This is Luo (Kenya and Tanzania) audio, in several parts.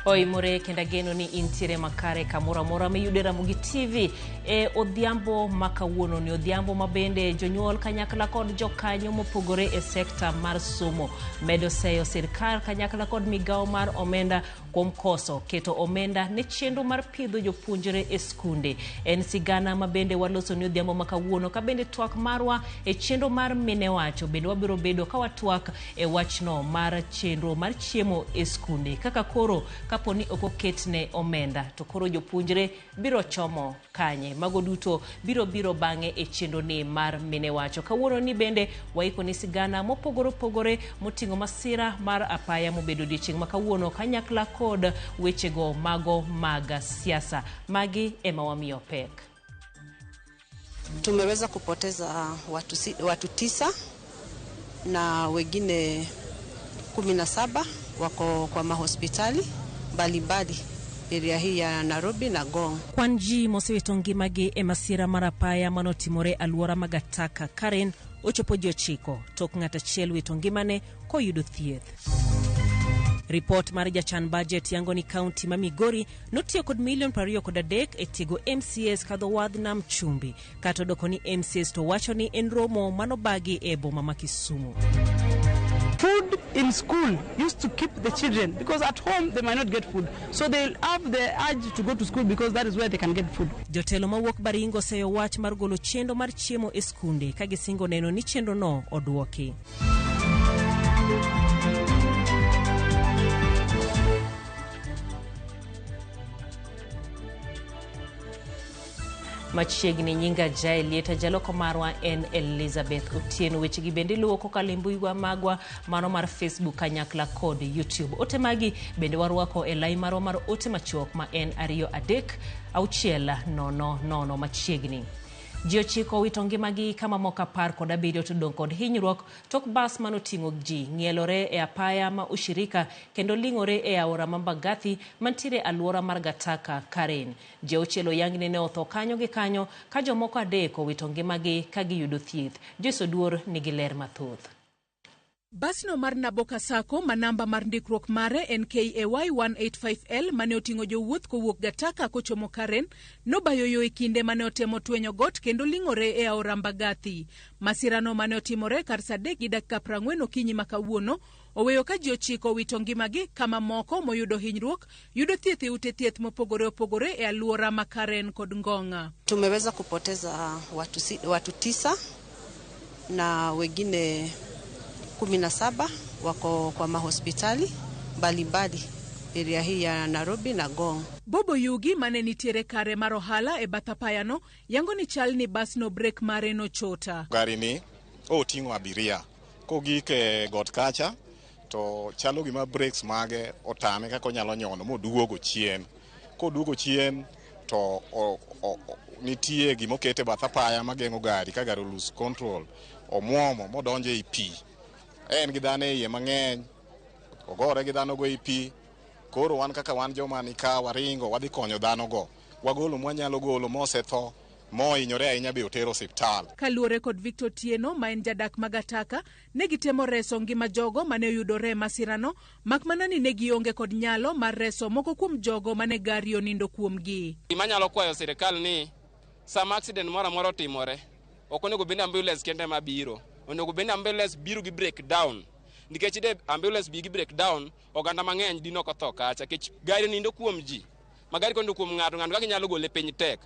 Oimore kendo ageno ni intiere makare kamoro amora miyude Ramogi TV e odhiambo ma kawuono ni odhiambo ma bende jonyuol kanyakla kod jokanyo mopogore e sekta mar somo medo seyo sirkal kanyakla kod migawo mar omenda kuom koso keto omenda ne chenro mar pidho jopuonjre e skunde. En sigana ma bende waloso ni odhiambo ma kawuono ka bende twak marwa e chenro mar mine wacho bende wabiro bedo ka watwak e wachno mar chenro mar chiemo e skunde kaka koro kapo ni ok oketne omenda to koro jopuonjre biro chomo kanye. Mago duto biro biro bang'e e chenro ni mar mine wacho. Kawuono ni bende waiko ni sigana mopogore opogore moting'o masira mar apaya mobedo odiechieng' ma kawuono kanyakla kod wechego mago mag siasa. Magi ema wamiyo pek. Tumeweza kupoteza watu, si, watu tisa na wengine 17 wako kwa mahospitali mbalimbali area hii ya Nairobi na Ngong. Kwan ji mosewito ngimagi e masira mar apaya manotimore alwora ma Gataka Karen ochopo ji ochiko tok ng'at achiel wito ngimane koyudo thieth. Ripot mar jachan budget yango ni kaunti ma Migori notiyo kod milion 23 e tiego MCAs kadho wadh nam chumbi. Kata odoko ni MCAs to wacho ni en romo manobagi e boma ma Kisumu. Food in school used to keep the children because at home they might not get food. So they'll have the urge to go to school because that is where they can get food. Jotelo mawuok Baringo oseyo wach mar golo chenro mar chiemo e skunde ka gisingo neno ni chenrono odwoki. Machiegni nyinga Jael Lieta, jaloko marwa en Elizabeth Otieno. Wechegi bende iluwo kokalo e mbuiwa magwa mano mar Facebook kanyakla kod YouTube. Ote magi bende warwako e lai marwa mar ote machuok ma en 2 3 6 0 0 machiegni. Ji ochiko owito ngimagi ka mamoko 17 to odong' kod hinyruok tok bas manoting'o ji ng'ielore e apaya ma Ushirika kendo ling'ore e aora ma Mbagathi mantiere alwora mar Gataka, Karen. Ji auchiel oyang ni ne otho kanyo gi kanyo ka jomoko adek owito ngimagi ka giyudo thieth. Joyce Oduor nigi ler mathoth. Basno mar Naboka Sacco ma namba mar ndikruok mare en KAY 185L mane oting'o jowuoth kowuok Gataka kochomo Karen nobayo yo e kinde mane otemo twenyo got kendo ling'ore e aora Mbagathi. Masirano mane otimore kar saa adek gi dakika 40 okinyi ma kawuono oweyo ka ji ochiko owito ngimagi ka mamoko moyudo hinyruok yudo thieth e ute thieth mopogore opogore e aluora ma Karen kod Ngong'. Tumeweza kupoteza watu, si, watu tisa na wengine 17 wako kwa mahospitali mbalimbali area hii ya Nairobi na Ngong. Bobo Yugi mane nitiere kare mar ohala e bath apayano yango ni chal ni basno brek mare nochota. Gari ni oting'o abiria kogik e got kacha to chalo gima brakes mage otame kaka onyalo nyono moduogo chien. Koduogo chien to nitie gima oket e bath apaya mageng'o gari ka gari lose control omuomo modonjo ei pi. En gi dhano e iye mang'eny, ogore gi dhano go ei pi. Koro wan kaka wan joma ni ka waringo wadhi konyo dhano go. Wagolo mwanyalo golo mosetho mohinyore ahinya be oter osiptal. Kaluwore kod Victor Otieno ma en jadak ma Gataka, ne gitemo reso ngima jogo mane oyudore e masirano mak mana ni ne gionge kod nyalo mar reso moko kuom jogo mane gari onindo kuomgi. Gima anyalo kwayo sirikal ni sama accident moro amora otimore, ok onego bed ni ambulance kende ema biro. Onego bed ni ambulance biro gi breakdown. Nikech de ambulance bi gi breakdown, oganda mang'eny dine ok otho kacha. Nikech gari nindo kuom ji. Ma gari konindo kuom ng'ato, ng'ato kaka inyalo gole piny tek.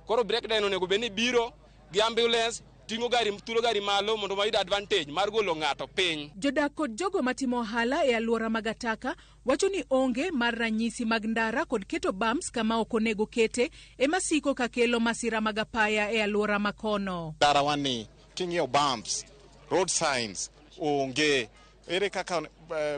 Koro breakdown onego bed ni biro gi ambulance, ting'o gari, thulo gari malo mondo wayud advantage mar golo ng'ato piny. Jodak kod jogo matimo ohala e alwora ma Gataka wacho ni onge mar ranyisi mag ndara kod keto bumps kama ok onego kete ema siko ka kelo masira mag apaya e alwora ma kono. Ndarawa ni king'iyo bumps, road signs onge. Ere kaka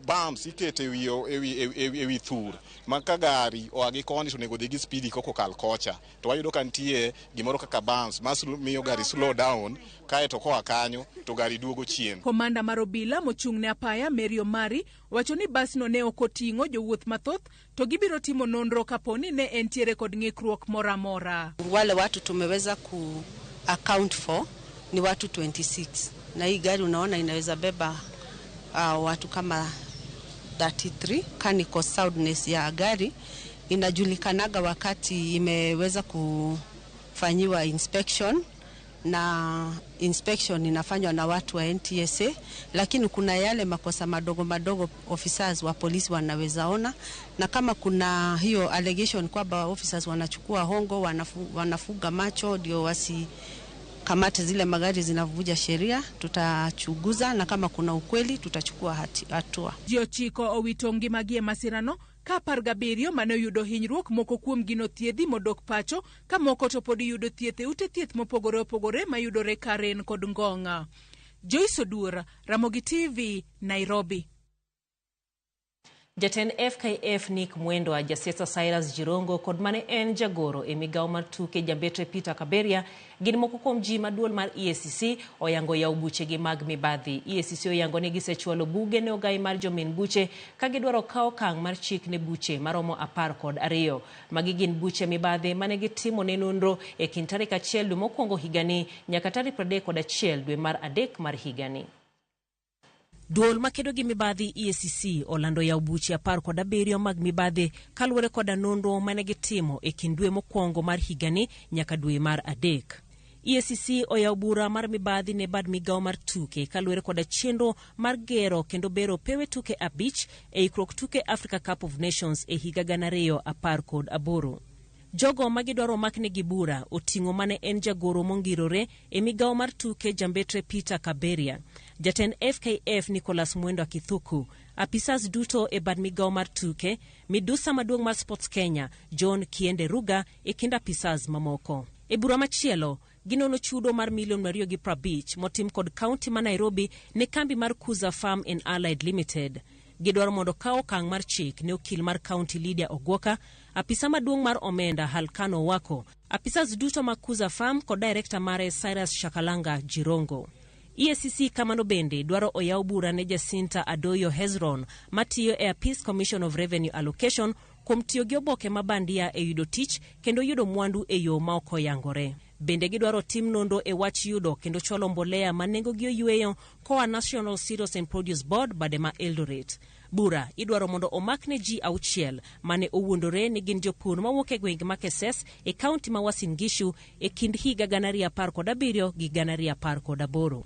bumps ikete ewi thur ma ka gari oa gi koni to onego dhi gi speed koko kal kocha, to wayudo ka nitie gimoro kaka bumps ma miyo gari slow down, kaeto koa kanyo to gari duogo chien. Komanda mar obila mochung' ne apaya Mary Omari wacho ni basno ne ok oting'o jowuoth mathoth to gibiro timo nonro kapo ni ne entiere kod ng'ikruok moro amora. Wale watu tumeweza ku account for ni watu 26 na hii gari unaona inaweza beba watu kama 33. Mechanical soundness ya gari inajulikanaga wakati imeweza kufanyiwa inspection, na inspection inafanywa na watu wa NTSA, lakini kuna yale makosa madogo madogo officers wa polisi wanaweza ona, na kama kuna hiyo allegation kwamba officers wanachukua hongo, wanafuga macho ndio wasi kamate zile magari zinavuja sheria, tutachunguza na kama kuna ukweli tutachukua hatua. Ji ochiko owito ngimagi e masirano ka 17 mane oyudo hinyruok, moko kuomgi nothiedhi modok pacho ka moko to pod yudo thieth e ute thieth mopogore opogore mayudore Karen kod Ngong'. Joyce Oduor, Ramogi TV, Nairobi. Jatend FKF Nick Mwendwa, jasiasa Cyrus Jirongo kod mane en jagoro e migawo mar tuke Jambetre Peter Kaberia gin moko kuom ji ma duol mar EACC oyango yawo buchegi mag mibadhi. EACC oyango ni gisechwalo buge ne ogai mar jomin buche ka gidwaro kawo okang' mar chik ne buche maromo 12. Magi gin buche mibadhi mane gitimo ne nonro e kind tarik 1 dwe mokwongo higani nyaka tarik 31 dwe mar 3 mar higani. Duol makedo gi mibadhi EACC olando yawo buche 17 mag mibadhi kaluwore koda nonro mane gitimo e kind dwe mokwongo mar higani nyaka dwe mar 3. EACC oyawo bura mar mibadhi ne bad migawo mar tuke kaluwore koda chenro mar gero kendo bero pewe tuke 5 e ikruok tuke Africa Cup of Nations e higa 2018. Jogo magidwaro maknegi bura oting'o mane en jagoro mongirore e migawo mar tuke Jambetre Peter Kaberia, jatend FKF Nicholas Mwendwa Kithuku, apisas duto e bad migawo mar tuke, midusa maduong' mar Sports Kenya John Kiende Ruga e kind apisas mamoko. E bura machielo, ginono chudo mar milion 250 motim kod kaunti ma Nairobi ne kambi mar Kuza Farm and Allied Limited. Gidwaro mondo kaw okang' mar chik ne okil mar kaunti Lydia Ogwoka, apisa maduong' mar omenda Halkano Wako, apisas duto mag Kuza Farm kod director mare Cyrus Shakalanga Jirongo. EACC kamano bende dwaro oyaw bura ne Jacinta Adoyo Hezron matiyo e Apis Commission of Revenue Allocation kuom tiyo gi oboke ma bandia e yudo tich kendo yudo mwandu e yo ma ok oyangore. Bende gidwaro tim nonro e wach yudo kendo chwalo mbolea ma nengogi oyweyo koa National Cereals and Produce Board bade ma Eldoret. Bura idwaro mondo omakne ji 6 mane owuondore ni gin jopur mawuok e gwenge ma Keses e kaunti ma Uasin Gishu e kind higa 2017 gi 2018.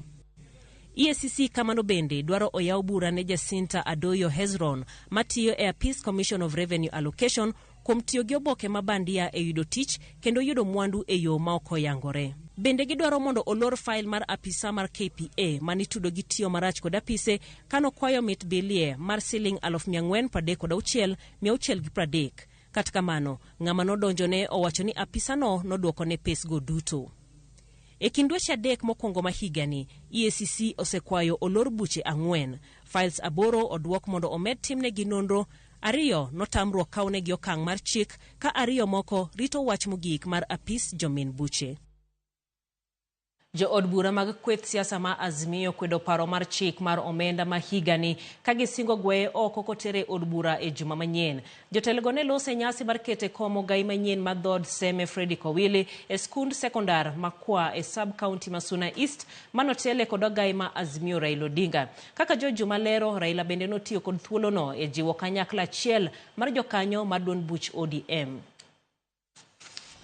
EACC kamano bende dwaro oyaw bura ne Jacinta Adoyo Hezron matiyo e Apis Commission of Revenue Allocation kuom tiyo gi oboke ma bandia e yudo tich kendo yudo mwandu e yo ma ok oyangore. Bende gidwaro mondo olor fail mar apisa mar KPA manitudo gi tiyo marach kod apise kanokwayo mit bilie mar siling 436,630. Kata kamano, ng'ama nodonjone owacho ni apisano nodwokone pesgo duto. E kind dweche 3 mokwongo ma higani, EACC osekwayo olor buche 4, files 8 odwok mondo omed timnegi nonro, 2 notamruok kawnegi okang' mar chik ka 2 moko rito wach mogik mar apis jomin buche. Jo od bura mag kweth siasa ma Azimio kwedo paro mar chik mar omenda ma higani ka gisingo gweye oko kotere od bura e juma manyien. Jotelogo ne lose nyasi mar kete kom ogai manyien mar dhood Seme Fredrick Owili e skund sekondar Makwa e sub-county ma Suna East manotele kod ogai ma Azimio Raila Odinga. Kaka George Juma lero, Raila bende notiyo kod thuolono e jiwo kanyakla achiel mar jokanyo mar duond buch ODM.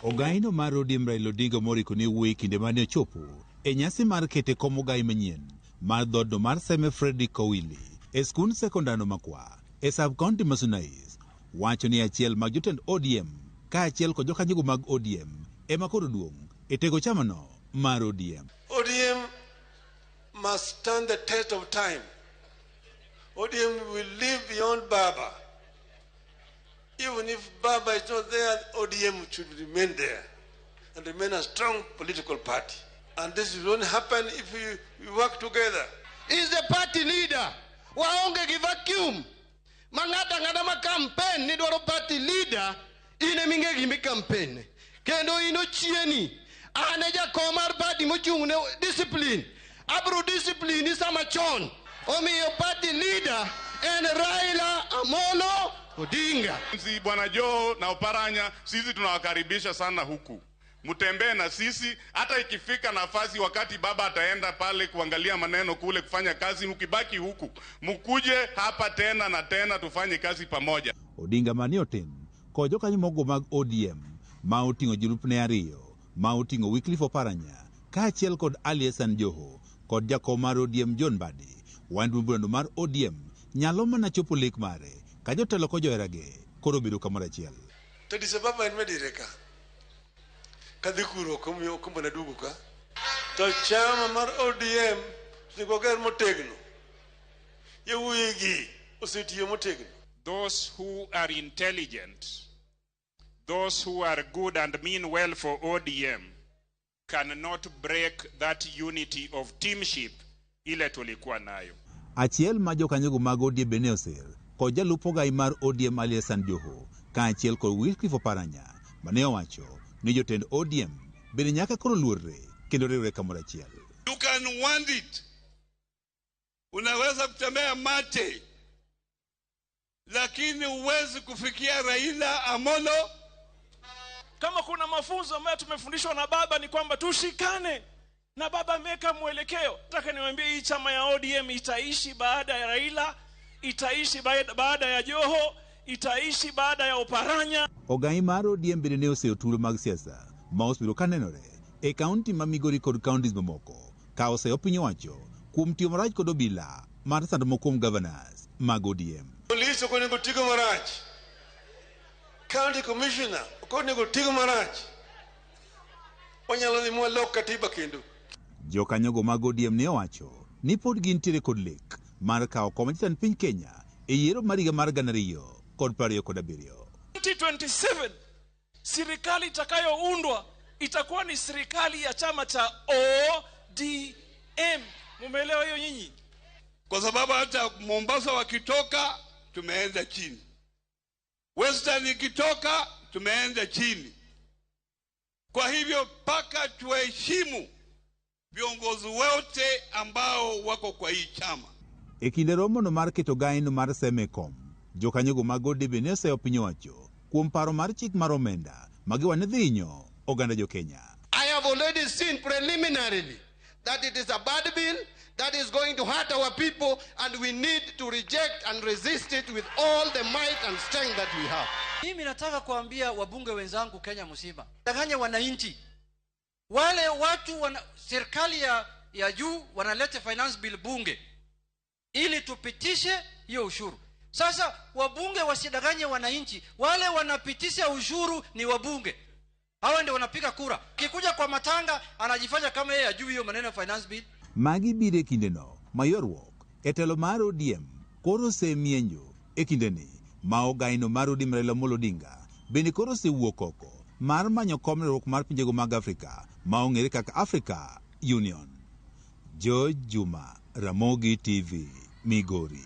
Ogaino mar ODM Raila Odinga moriko ne wuoyi kinde mane ochopo e nyasi mar kete kom ogai manyien mar dhoodno mar Seme Fredrick Owili e skund sekondar Makwa e sub-county ma Suna East, wacho ni achiel mag jotend ODM kaachiel kod jokanyogo mag ODM ema koro duong' e tego chamano mar ODM. ODM must stand the test of time. ODM will live beyond Baba. Even if Baba is not there, ODM should remain there and remain a strong political party. And this will only happen if we work together. He's the party leader. Waonge gi vacuum. Ma ng'ato ang'ata ma campaign ni dwaro party leader, in ema ing'e gima i campaign. Kendo in ochieni. An e jakom mar party mochung' ne discipline. Abro discipline sama chon. Omiyo party leader en Raila Amolo Odinga. Bwana Joho na Oparanya, sisi tunawakaribisha sana huku, mtembee na sisi. Hata ikifika nafasi wakati baba ataenda pale kuangalia maneno kule kufanya kazi, mkibaki huku mkuje hapa tena na tena, tufanye kazi pamoja. Odinga mane otin kod jokanyo moko mag ODM ma oting'o jolupne ariyo ma oting'o Wycliffe Oparanya kaachiel kod Ali Hassan Joho kod jakom mar ODM John Mbadi. Wand burano mar ODM nyalo mana chopo lek mare ka jotelo kod joherage koro bedo kamoro achiel. To Addis Ababa en medire ka. Kadhi kuro ok omiyo ok ombona duogo ka. To chama mar ODM onego wager motegno. Yawuoyi gi osetiyo motegno. Those who are intelligent, those who are good and mean well for ODM cannot break that unity of teamship ile tulikuwa nayo. Achiel ma jokanyogo mag ODM bende osir kod jalup ogai mar ODM Ali Hassan Joho kaachiel kod Wycliffe Oparanya mane owacho ni jotend ODM bende nyaka koro luorre kendo riwre kamoro achiel. You can want it. Unaweza kutembea mate, lakini huwezi kufikia Raila Amolo. Kama kuna mafunzo ambayo tumefundishwa na baba ni kwamba tushikane, na baba ameweka mwelekeo. Nataka niwaambie hii chama ya ODM itaishi baada ya Raila, itaishi baada ya Joho, itaishi baada ya Oparanya. Ogai mar ODM bende ne oseyo tulo mag siasa ma osebedo kanenore e kaunti ma Migori kod counties mamoko ka oseyo piny owacho kuom tiyo marach kod obila mar sando moko kuom governors mag ODM. Polisi ok onego tigo marach. County commissioner ok onego tigo marach. Wanyalo dhi mwalok katiba kendo. Jokanyogo mag ODM ne owacho ni pod gintiere kod lek mar kawo kom jatend piny Kenya e yiero mar higa mar 2027. 2027 serikali itakayoundwa itakuwa ni serikali ya chama cha ODM. Mumeelewa hiyo nyinyi? Kwa sababu hata Mombasa wakitoka tumeenda chini, Western ikitoka tumeenda chini. Kwa hivyo mpaka tuheshimu viongozi wote ambao wako kwa hii chama. E kinde romono mar keto gaino mar Semecom, jokanyogo mag ODM ne oseyo piny owacho kuom paro mar chik mar omenda ma giwa ni dhi hinyo oganda jo-Kenya. I have already seen preliminarily that it is a bad bill that is going to hurt our people, and we need to reject and resist it with all the might and strength that we have. Mimi nataka kuambia wabunge wenzangu Kenya mzima, danganya wananchi. Wale watu wana, serikali ya juu wanaleta finance bill bunge ili tupitishe hiyo ushuru. Sasa wabunge wasidanganye wananchi, wale wanapitisha ushuru ni wabunge. Hawa ndio wanapiga kura. Kikuja kwa matanga anajifanya kama yeye ajui hiyo maneno ya finance bill. Magi biro e kindeno ma ywaruok e telo mar ODM koro osemienjo e kindeni ma ogaino mar ODM Raila Amolo Odinga bende koro osewuok oko mar manyo kom riwruok mar pinjego mag Afrika ma ong'ere kaka Africa Union. George Juma, Ramogi TV, Migori.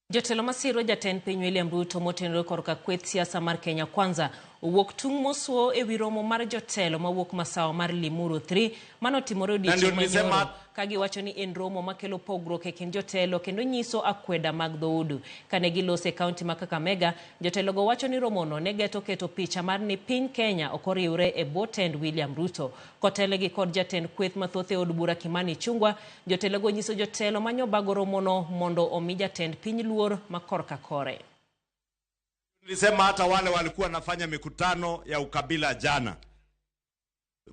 Jotelo masiro jatend piny William Ruto motenore korka kweth siasa mar Kenya Kwanza owuok tung' mosuo ewi romo mar jotelo mawuok masawa mar Limuru 3 manotimore odiechieng' manyoro ka giwacho ni en romo makelo pogruok e kind jotelo kendo nyiso akweda mag dhoudu. Kane giloso e kaunti ma Kakamega, jotelogo wacho ni romono ne geto keto picha mar ni piny Kenya ok oriwre e bwo tend William Ruto. Kotelegi kod jatend kweth mathoth e od bura Kimani Ichung'wa, jotelogo nyiso jotelo manyobago romono mondo omi jatend piny luor ma korka kore. Nilisema hata wale walikuwa wanafanya mikutano ya ukabila jana.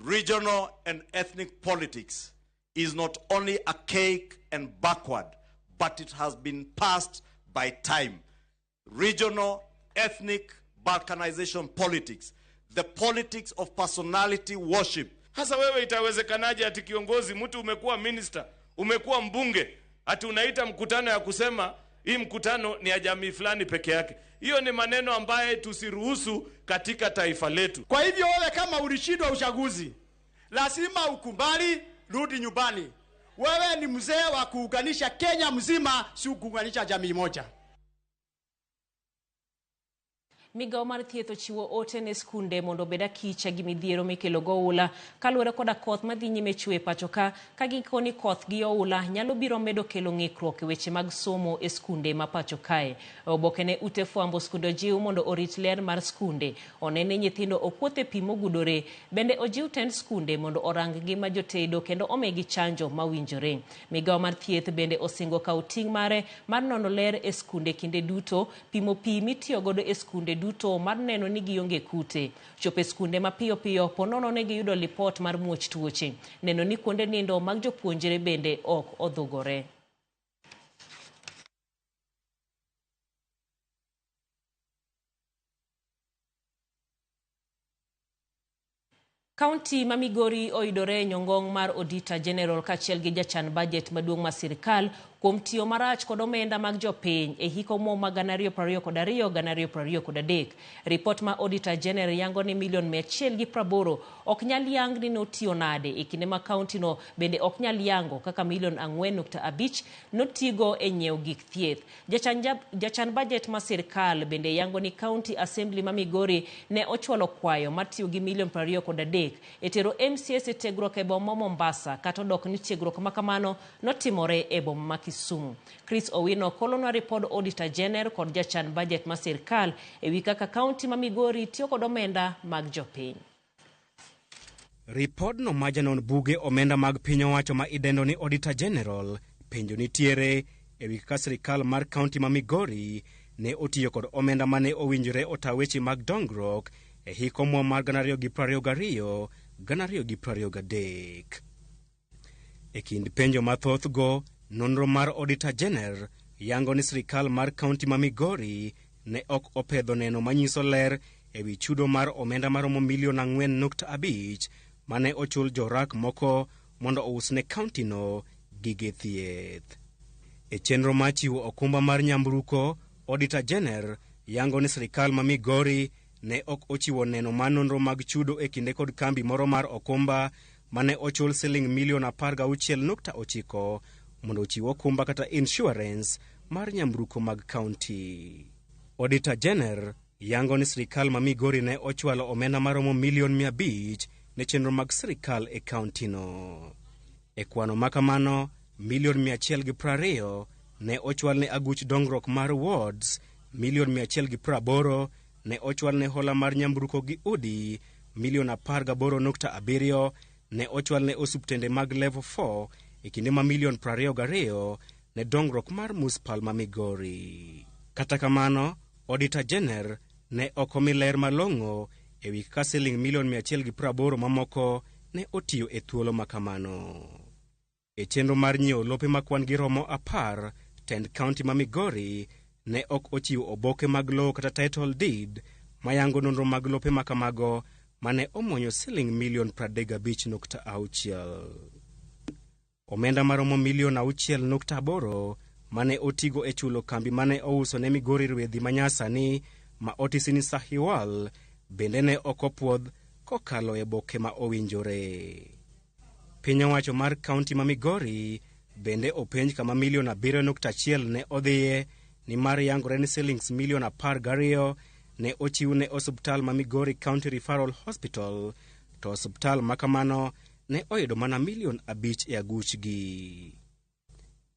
Regional and ethnic politics is not only archaic and backward, but it has been passed by time. Regional, ethnic balkanization politics, the politics of personality worship. Hasa wewe itawezekanaje ati kiongozi mtu umekuwa minister, umekuwa mbunge, ati unaita mkutano ya kusema hii mkutano ni ya jamii fulani peke yake? Hiyo ni maneno ambaye tusiruhusu katika taifa letu. Kwa hivyo wewe kama ulishindwa uchaguzi, lazima ukubali, rudi nyumbani. Wewe ni mzee wa kuunganisha Kenya mzima, si kuunganisha jamii moja. Migawo mar thieth ochiwo ote ne skunde mondo obed akicha gi midhiero mikelo go oula kaluwore koda koth madhi nyime chwe e pacho ka ka giko ni koth gi oula nyalo biro medo kelo ng'ikruok e weche mag somo e skunde ma pacho kae. Oboke ne ute fwambo skunde ojiw mondo orit ler mar skunde, one ni nyithindo ok wuoth e pi mogudore, bende ojiw tend skunde mondo orang ngima jotedo kendo omigi chanjo mawinjore. Migawo mar thieth bende osingo kawo ting' mare mar nono ler e skunde kinde duto, pimo pi mitiyo godo e skunde duto mar neno ni gionge kute, chopo e skunde mapiyo piyo po nono ne giyudo lipot mar muoch tuoche, neno ni kuonde nindo mag jopuonjre bende ok odhugore. Kaunti ma Migori oyudore e nyong'ong mar Auditor General kaachiel gi jachan bajet maduong' mar sirkal kuom tiyo marach kod omenda mag jopiny e hik omuom ma 2022 2023. Ripot ma Auditor General yango ni milion 180 ok nyal yang ni notiyo nade e kinde ma kaunti no bende ok nyal yango kaka milion 4.5 notigo e nyiewo gik thieth. Jachan bajet ma sirkal bende yango ni County Assembly ma Migori ne ochwalo kwayo mar tiyo gi milion 23 e tero MCAs e tiegruok e boma Mombasa kata odok ni tiegruok ma kamano notimore e boma ma Kisumu. Chris Owino kolonwa ripod Auditor General kod jachan bajet ma sirkal e wi kaka kaunti ma Migori tiyo kod omenda mag jopiny. Ripodno ma janon buge omenda mag piny owacho ma idendo ni Auditor General penjo nitiere e wi kaka sirkal mar kaunti ma Migori ne otiyo kod omenda mane owinjore ota weche mag dongruok e hik omuom mar 2022 2023. E kind penjo mathoth go, nonro mar Auditor General yango ni sirkal mar kaunti ma Migori ne ok opedho neno manyiso ler e wi chudo mar omenda maromo milion 4.5 mane ochul jorak moko mondo ousne kaunti no gige thieth. E chenro mar chiwo okumba mar nyamburko, Auditor General yango ni sirkal ma Migori ne ok ochiwo neno mar nonro mag chudo e kinde kod kambi moro mar okumba mane ochul siling milion 16.9 mondo ochiw okumba kata insurance mar nyamburko mag kaunti. Auditor General yango ni sirkal ma Migori ne ochwalo omenda maromo milion 500 ne chenro mag sirkal e kaunti no. E kwano makamano, milion 120 ne ochwal ne aguch dongruok mar wards, milion 180 ne ochwal ne hola mar nyamburko gi udi, milion 18.7 ne ochwal ne osuptende mag level 4 e kinde ma milion 22 ne dongruok mar municipal ma Migori. Kata kamano, Auditor General ne ok omi ler malong'o e wi kaka siling milion 180 mamoko ne otiyo e thuolo makamano. E chenro mar nyiewo lope ma kwan gi romo 10, tend kaunti ma Migori ne ok ochiwo oboke mag lowo kata title deed mayango nonro mag lope makamago mane omonyo siling milion 35.6. Omenda maromo milion 6.8 mane otigo e chulo kambi mane ouso ne Migori rwedhi manyasani ma otisi ni Sahiwal bende ne ok opuodh kokalo e boke ma owinjore. Piny owacho mar kaunti ma Migori bende openj kama milion 7.1 ne odhiye ni mar yangore ni silings milion 12 ne ochiw ne osuptal ma Migori County Referral Hospital, to osuptal makamano ne oyudo mana milion 5 e aguchgi.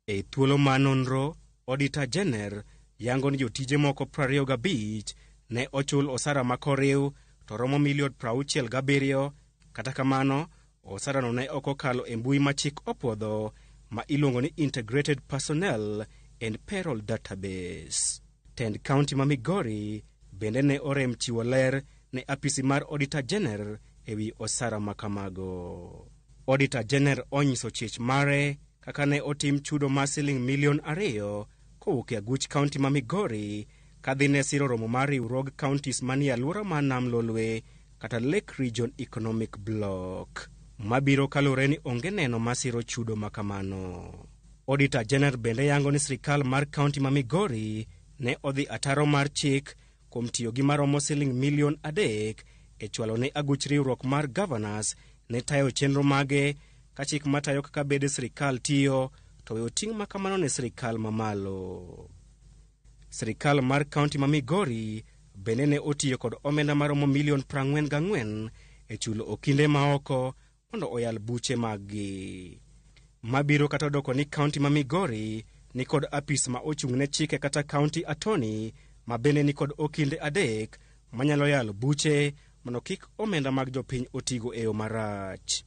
E thuolo ma nonro, Auditor General yango ni jotije moko 25 ne ochul osara makoriw to romo milion 67. Kata kamano, osarano ne ok okalo e mbui ma chik opuodho ma iluongo ni Integrated Personnel and Payroll Database. Tend kaunti ma Migori bende ne orem chiwo ler ne apisi mar Auditor General e wi osara makamago. Auditor General onyiso chich mare kaka ne otim chudo mar siling milion 2 kowuok e aguch kaunti ma Migori kadhi ne siro romo mar riwruog counties manie alwora mar Nam Lolwe kata Lake Region Economic Bloc mabiro kaluwore ni onge neno masiro chudo makamano. Auditor General bende yango ni sirkal mar kaunti ma Migori ne odhi ataro mar chik kuom tiyo gi maromo siling milion 3 e chwalo ne aguch riwruok mar governors ne tayo chenro mage ka chik matayo kaka bede sirikal tiyo to weyo ting' ma kamano ne sirikal mamalo. Sirikal mar kaunti ma Migori bende ne otiyo kod omenda maromo milion 44 e chulo okinde maoko mondo oyal buche maggi. Mabiro kata odoko ni kaunti ma Migori ni kod apis ma ochung' ne chike kata county attorney ma bende ni kod okinde 3 manyalo yalo buche mondo kik omenda mag jopiny otigo e yo marach.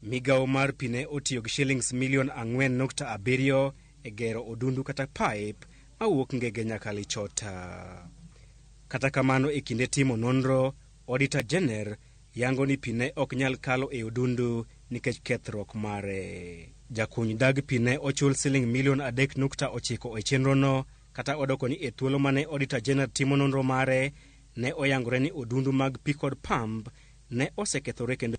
Migawo mar pi ne otiyo gi shillings milion 4.7 e gero odundu kata pipe mawuok Ngege nyaka Lichota. Kata kamano e kinde timo nonro, Auditor General yango ni pi ne ok nyal kalo e odundu nikech kethruok mare. Jakuny dag pi ne ochul siling milion 3.9 e chenrono, kata odoko ni e thuolo mane Auditor General timo nonro mare, ne oyangore ni odundu mag pi kod pump ne osekethore kendo.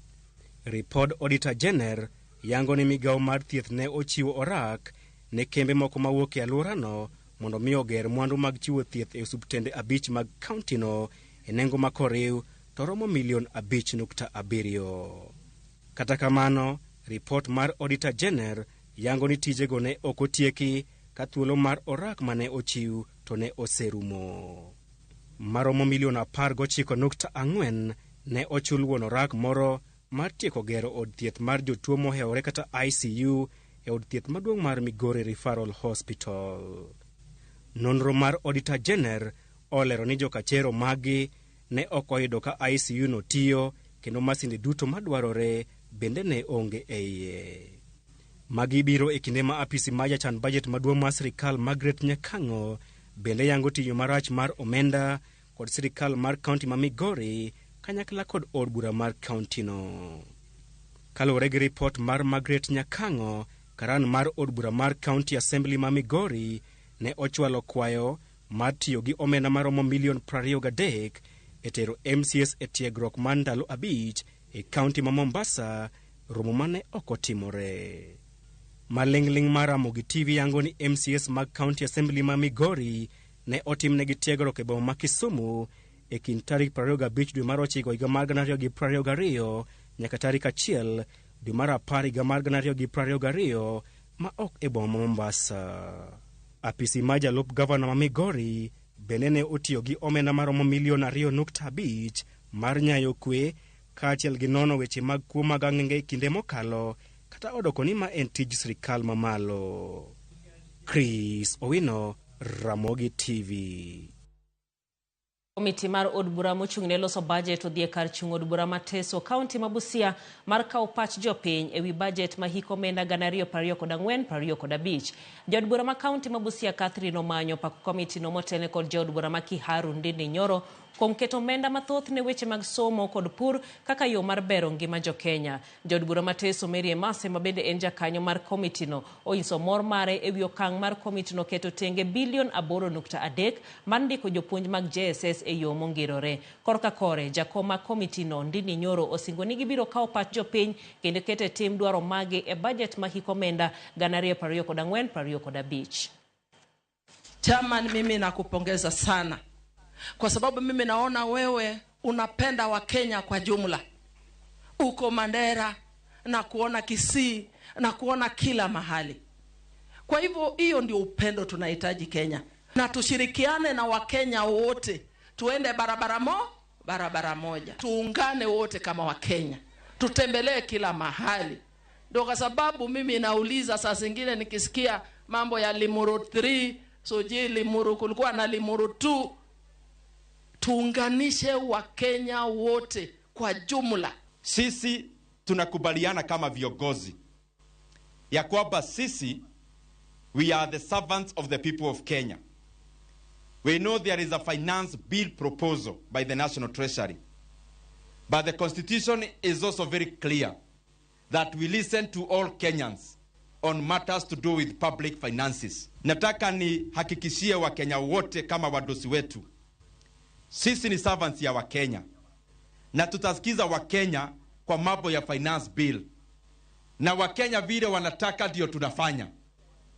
Ripod Auditor General yango ni migawo mar thieth ne ochiwo orak ne kembe moko mawuok e alworano mondo mi oger mwandu mag chiwo thieth e osiptende 5 mag kauntino e nengo ma koriw to romo milion 5.7. Kata kamano, ripot mar Auditor General yango ni tijego ne ok otieki ka thuolo mar orak mane ochiw to ne oserumo. Maromo milion 19.4 ne ochul wuon orak moro mar tieko gero od thieth mar jotuo mohewore kata ICU e od thieth maduong' mar Migori Referral Hospital. Nonro mar Auditor General olero ni jokachero magi ne ok oyudo ka ICU no tiyo kendo masinde duto madwarore bende ne onge e iye. Magi biro e kinde ma apisi mar jachan bajet maduong' mar sirikal Margaret Nyakang'o bende yango tiyo marach mar omenda kod sirikal mar kaunti ma Migori kanyakla kod od bura mar kaunti no. Kaluwore gi ripot mar Margaret Nyakang'o, karan mar od bura mar County Assembly ma Migori ne ochwalo kwayo mar tiyo gi omenda maromo milion 23 e tero MCS e tiegruok mar ndalo 5 e kaunti ma Mombasa, romo mane ok otimore. Maling'ling' mar Ramogi TV yango ni MCS mag County Assembly ma Migori ne otimnegi tiegruok e boma ma Kisumu e kind tarik 25 dwe mar 9 higa mar 2022 nyaka tarik 1 dwe mar 10 higa mar 2022 ma ok e boma ma Mombasa. Apisi mar jalup gavana ma Migori bende ne otiyo gi omenda maromo milion 2.5 mar nyayo kwe kaachiel gi nono weche mag kuo mag ang'enge e kinde mokalo kata odoko ni ma en tij sirikal mamalo. Chris Owino, Ramogi TV. Komiti mar od bura mochung' ne loso bajet odhi e kar chung' od bura ma Teso, kaunti ma Busia mar kawo pach jopiny ewi bajet ma hik omenda 2024-2025. Jaod bura ma kaunti ma Busia Catherine Omanyo pako komiti no motelne kod jaod bura ma Kiharu Ndindi Nyoro kuom keto omenda mathoth ne weche mag somo kod pur kaka yo mar bero ngima jo-Kenya. Jaod bura ma Teso Mary Emase ma bende en jakanyo mar komiti no onyiso mor mare ewi okang' mar komiti no keto tenge bilion 8.3 mar ndiko jopuonj mag JSS e yo mongirore. Korka kore, jakom mar komiti no Ndindi Nyoro osingo ni gibiro kawo pach jopiny kendo keto e tim dwaro mage e bajet ma hik omenda 2024-2025. Chairman, mimi nakupongeza sana kwa sababu mimi naona wewe unapenda Wakenya kwa jumla. Uko Mandera na kuona Kisii na kuona kila mahali. Kwa hivyo hiyo ndio upendo tunahitaji Kenya, na tushirikiane na Wakenya wote, tuende barabara moja, tuungane wote kama Wakenya, tutembelee kila mahali. Ndio kwa sababu mimi nauliza saa zingine nikisikia mambo ya Limuru 3, soje Limuru kulikuwa na Limuru 2. Tuunganishe Wakenya wote kwa jumla. Sisi tunakubaliana kama viongozi ya kwamba sisi we are the servants of the people of Kenya. We know there is a finance bill proposal by the National Treasury. But the Constitution is also very clear that we listen to all Kenyans on matters to do with public finances. Nataka nihakikishie Wakenya wote kama wadosi wetu, sisi ni servants ya Wakenya, na tutasikiza Wakenya kwa mambo ya finance bill. Na Wakenya vile wanataka ndio tunafanya,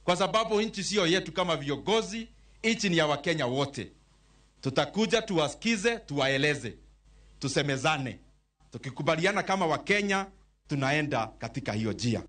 kwa sababu nchi sio yetu kama viongozi, nchi ni ya Wakenya wote. Tutakuja tuwasikize, tuwaeleze, tusemezane, Tukikubaliana kama Wakenya, tunaenda katika hiyo njia.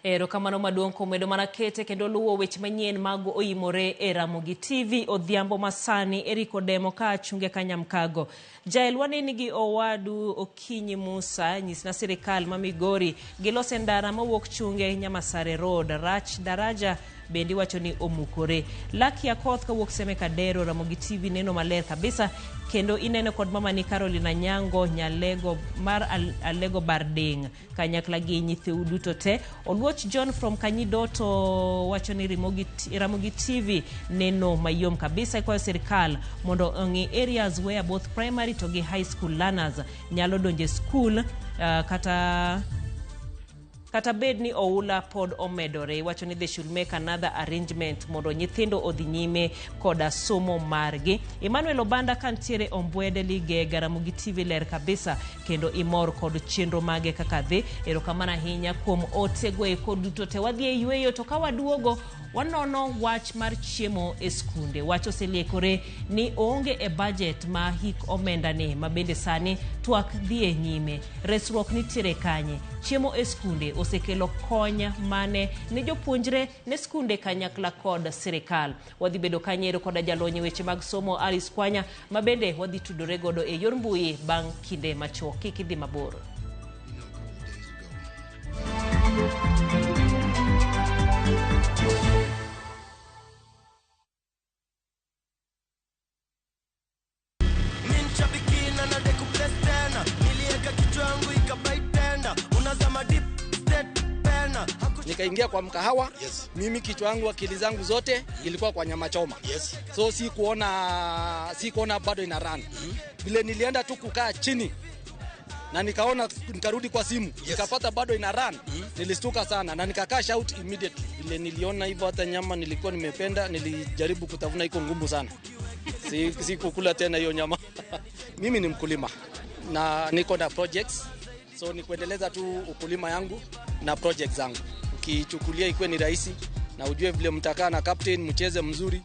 Erokamano maduong' kuom wedo mana kete kendo luwo weche manyien mag oimore e Ramogi TV odhiambo masani. Eric Odemo ka achunge Kanyamkago. Jael waneni gi owadu Okinyi Musa nyisna sirikal ma Migori gilose ndara mawuok Chunge Nyamasare Road rach daraja bende iwacho ni omukore. Lucky Akoth kawuok Seme Kadero, Ramogi TV neno maler kabisa kendo ineno kod mama ni Caroline Anyango Nyalego mar Alego Bardeng kanyakla gi nyithiu duto te. Oluoch John from Kanyidoto wacho ni Ramogi TV neno mayom kabisa. Ikwayo sirikal mondo ong'i areas where both primary to gi high school learners nyalo donje school kata bed ni oula pod omedore. Iwacho ni they should make another arrangement mondo nyithindo odhi nyime koda somo margi. Emmanuel Obanda kantiere Ombwede Ligega, Ramogi TV ler kabisa kendo imor kod chenro mage kaka dhi. Erokamano ahinya kuom otego eko duto te. Wadhi e yweyo to ka waduogo wanono wach mar chiemo e skunde. Wach oseliekore ni onge e budget ma hik omenda ni ma bende sani twak dhi e nyime. Resruok nitiere kanye? Chiemo e skunde osekelo kony mane ne jopuonjre ne skunde kanyakla kod sirikal. Wadhi bedo kanyero koda jalony e weche mag somo Alice Kwanya ma bende wadhi tudore godo e yor mbui bang' kinde machuok. Kik idhi mabor. Nikaingia kwa mkahawa. Yes. Mimi kichwa yangu akili zangu zote ilikuwa kwa nyama choma. Yes. So si kuona bado ina run. Vile nilienda tu kukaa chini na nikaona, nikarudi kwa simu. Yes. Nikapata bado ina run. Nilistuka sana na nika cash out immediately. Vile niliona hivyo hata nyama nilikuwa nimependa, nilijaribu kutafuna, iko ngumu sana. Si kukula tena hiyo nyama. Mimi ni mkulima na niko na projects. So ni kuendeleza tu ukulima yangu na projects zangu. Ukichukulia ikuwe ni rahisi na ujue vile mtakaa na captain mcheze mzuri,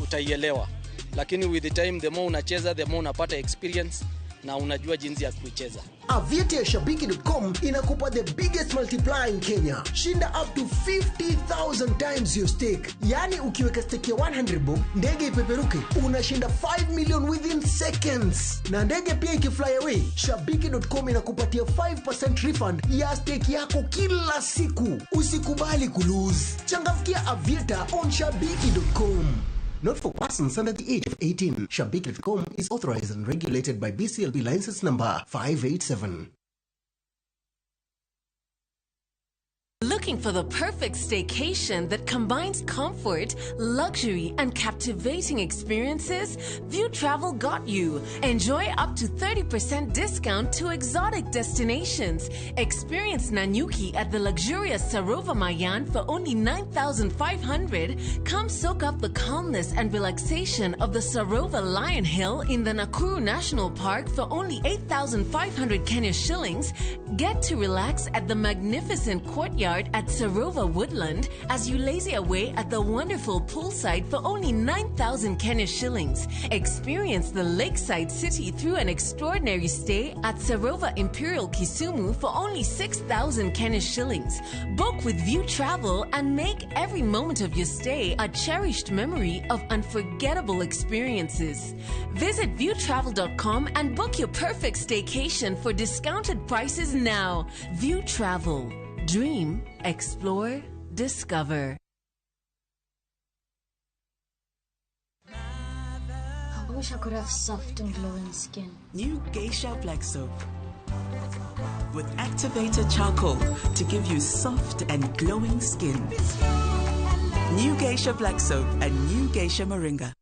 utaielewa. Lakini with the time, the more unacheza, the more unapata experience na unajua jinsi ya kuicheza. Aviator ya Shabiki.com inakupa the biggest multiplier in Kenya. Shinda up to 50,000 times your stake. Yani ukiweka stake ya 100 bob, ndege ipeperuke, unashinda 5 million within seconds. Na ndege pia ikifly away, Shabiki.com inakupatia 5% refund ya stake yako kila siku. Usikubali kulose. Changamkia Aviator on Shabiki.com. Not for persons under the age of 18. Shabiki.com is authorized and regulated by BCLB license number 587. Looking for the perfect staycation that combines comfort, luxury, and captivating experiences? View Travel got you. Enjoy up to 30% discount to exotic destinations. Experience Nanyuki at the luxurious Sarova Mayan for only 9,500. Come soak up the calmness and relaxation of the Sarova Lion Hill in the Nakuru National Park for only 8,500 Kenya shillings. Get to relax at the magnificent courtyard at Sarova Woodland as you lazy away at the wonderful poolside for only 9,000 Kenya shillings. Experience the lakeside city through an extraordinary stay at Sarova Imperial Kisumu for only 6,000 Kenya shillings. Book with View Travel and make every moment of your stay a cherished memory of unforgettable experiences. Visit viewtravel.com and book your perfect staycation for discounted prices now. View Travel. Dream, explore, discover. I wish I could have soft and glowing skin. New Geisha Black Soap with activated charcoal to give you soft and glowing skin. New Geisha Black Soap and New Geisha Moringa.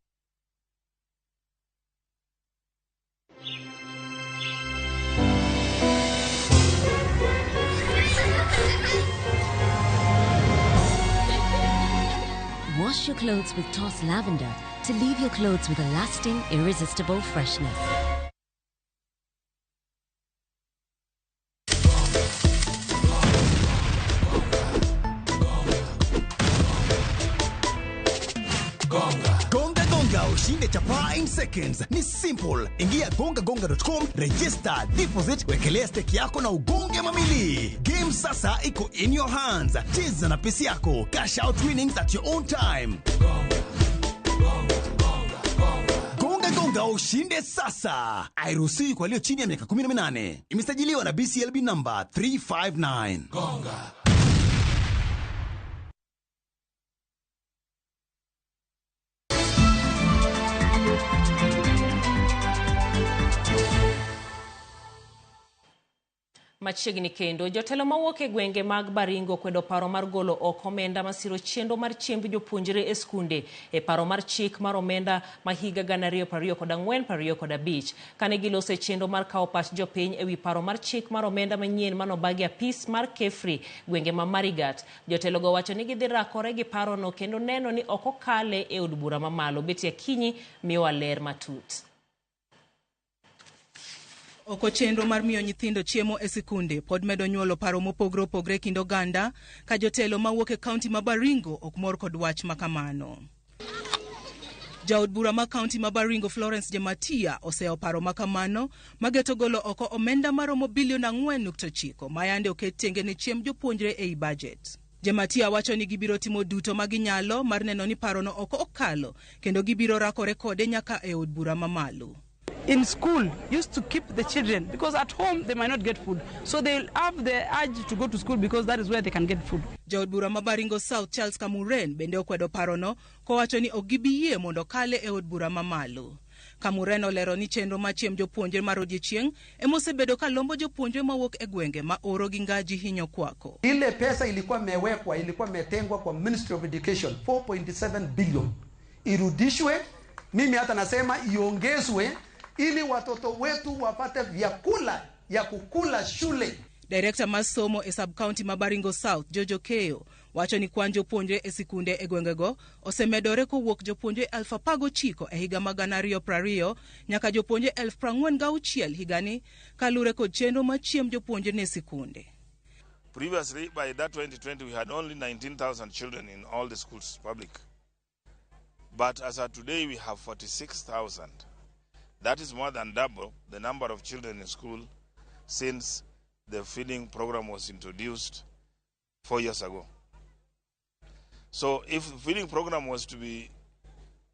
Wash your clothes with Toss Lavender to leave your clothes with a lasting, irresistible freshness. Gonga Gonga ushinde chapaa. 9 seconds. Ni simple. Ingia gongagonga.com, register, deposit, wekelea stake yako na ugonge mamili. Game sasa iko in your hands. Cheza na pesi yako. Cash out winnings at your own time. Gonga gonga ushinde sasa. Hairuhusiwi kwa walio chini ya miaka 18. Imesajiliwa na BCLB number 359. Gonga. Machiegni kendo, jotelo mawuok e gwenge mag Baringo kwedo paro mar golo oko omenda masiro chenro mar chiemb jopuonjre e skunde e paro mar chik mar omenda ma higa 2024-2025. Kane giloso e chenro mar kawo pach jopiny ewi paro mar chik mar omenda manyien manobagi apis mar KEFRI gwenge ma Marigat, jotelogo wacho ni gidhi rakore gi parono kendo neno ni ok okale e od bura mamalo. Betty Akinyi miyowa ler matut. Oko chenro mar miyo nyithindo chiemo e sikunde pod medo nyuolo paro mopogore opogore e kind oganda ka jotelo mawuok e kaunti ma Baringo ok mor kod wach ma kamano. Jaod bura ma kaunti ma Baringo Florence Jematia oseyo paro ma kamano mageto golo oko omenda maromo bilion 4.9 ma yande oket tenge ne chiemb jopuonjre ei bajet. Jematia wacho ni gibiro timo duto ma ginyalo mar neno ni parono ok okalo kendo gibiro rakore kode nyaka e od bura mamalo. In school used to keep the children because at home they might not get food, so they'll have the urge to go to school because that is where they can get food. Jaod bura ma Baringo South Charles Kamuren bende okwedo parono kowacho ni ok gibi yie mondo kale e od bura mamalo. Kamuren olero ni chenro mar chiemb jopuonjre mar odiechieng' ema osebedo ka lombo jopuonjre mawuok e gwenge ma oro gi ngaji hinyo kwako. Ile pesa ilikuwa imewekwa, ilikuwa imetengwa kwa Ministry of Education 4.7 billion irudishwe. Mimi hata nasema iongezwe ili watoto wetu wapate vyakula ya kukula shule. Director mar somo e sub-county ma Baringo South Jojo Keyo wacho ni kwan jopuonjre e sikunde e gwengego osemedore kowuok jopuonjre 19,000 e higa mag 2020 nyaka jopuonjre 46,000 higani kaluwore kod chenro mar chiemb jopuonjre ne sikunde. Previously, by that 2020, we had only 19,000 children in all the schools public. But as of today, we have 46,000. That is more than double the number of children in school since the feeding program was introduced 4 years ago. So if the feeding program was to be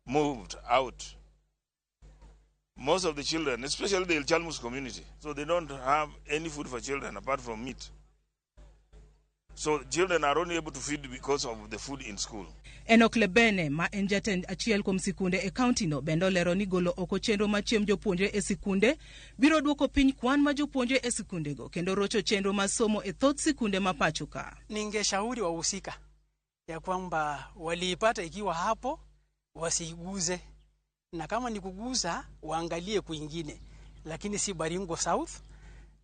moved out, most of the children, especially the Ilchalmus community, so they don't have any food for children apart from meat. So children are only able to feed because of the food in school. Enoch Lebene ma en jatend achiel kuom sikunde e kaunti no bende olero ni golo oko chenro mar chiemb jopuonjre e sikunde biro duoko piny kwan ma jopuonjre e sikundego kendo rocho chenro mar somo e thoth sikunde ma pacho ka. Ningeshauri wahusika ya kwamba waliipata ikiwa hapo wasiguze, na kama ni kuguza waangalie kwingine, lakini si Baringo South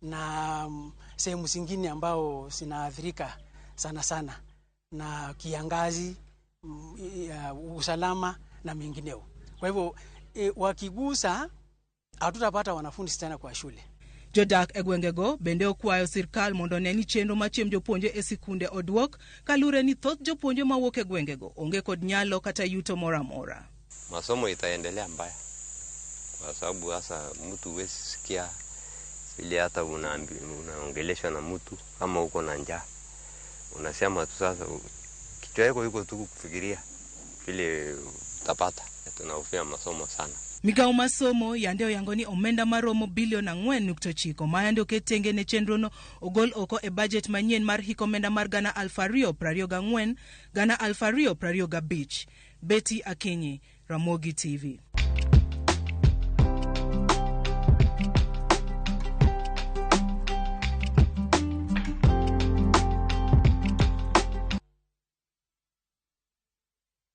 na sehemu zingine ambao zinaathirika sana sana na kiangazi, usalama na mengineo. Kwa hivyo wakigusa hatutapata wanafunzi tena kwa shule. Jodak e gwengego bende okwayo sirkal mondo one ni chenro mar chiemb jopuonjre e sikunde oduok kaluwore ni thoth jopuonjre mawuok e gwengego onge kod nyalo kata yuto moro amora. Masomo itaendelea mbaya kwa sababu hasa mtu huwezi sikia vile hata unaongeleshwa na mtu kama uko na njaa. Unasema tu sasa kichwa yako iko tu kufikiria vile utapata. Tunahofia masomo sana. Migawo mar somo yande oyango ni omenda maromo bilion 4.9 ma yande oket tenge ne chenrono ogol oko e bajet manyien mar hik omenda mar 2024 2025. Betty Akinyi, Ramogi TV.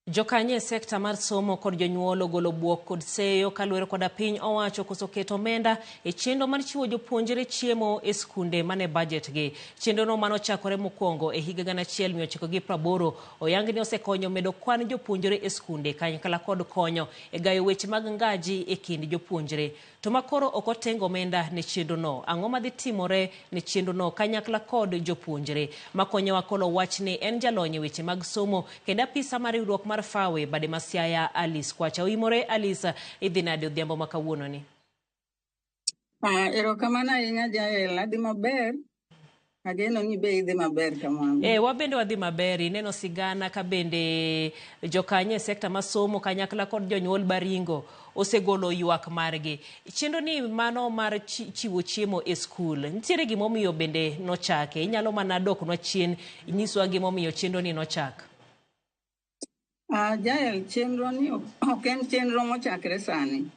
Jokanyo e sekta mar somo kod jonyuol ogolo buok kod seyo kaluwore koda piny owacho koso keto omenda e chenro mar chiwo jopuonjre chiemo e skunde mane bajet gi. Chenrono manochakore mokwongo e higa 1980 oyang ni osekonyo medo kwan jopuonjre e skunde kanyakla kod konyo e gayo weche mag ngaji e kind jopuonjre. To makoro ok otengo omenda ne chenrono. Ang'o madhi timore ne chenrono kanyakla kod jopuonjre? Makonyowa kolo wachni en jalony e weche mag somo kendo apisa mar riwruok mar mar Fawe bade ma Siaya Alice Kwacha. Oimore Alice, idhi nade odhiambo ma kawuono ni? Erokamano ahinya Jael, adhi maber. Ageno ni be idhi maber kamano. Wabende wadhi maber. Ineno sigana ka bende jokanyo e sekta masomo kanyakla kod jonyuol Baringo osegolo ywak margi. Chenro ni mano mar chiwo chiemo e skul. Nitiere gimomiyo bende nochake. Inyalo mana doknwa chien inyiswa gimomiyo chenro ni nochak. Jael, chenro ni ok en chenro mochakre sani.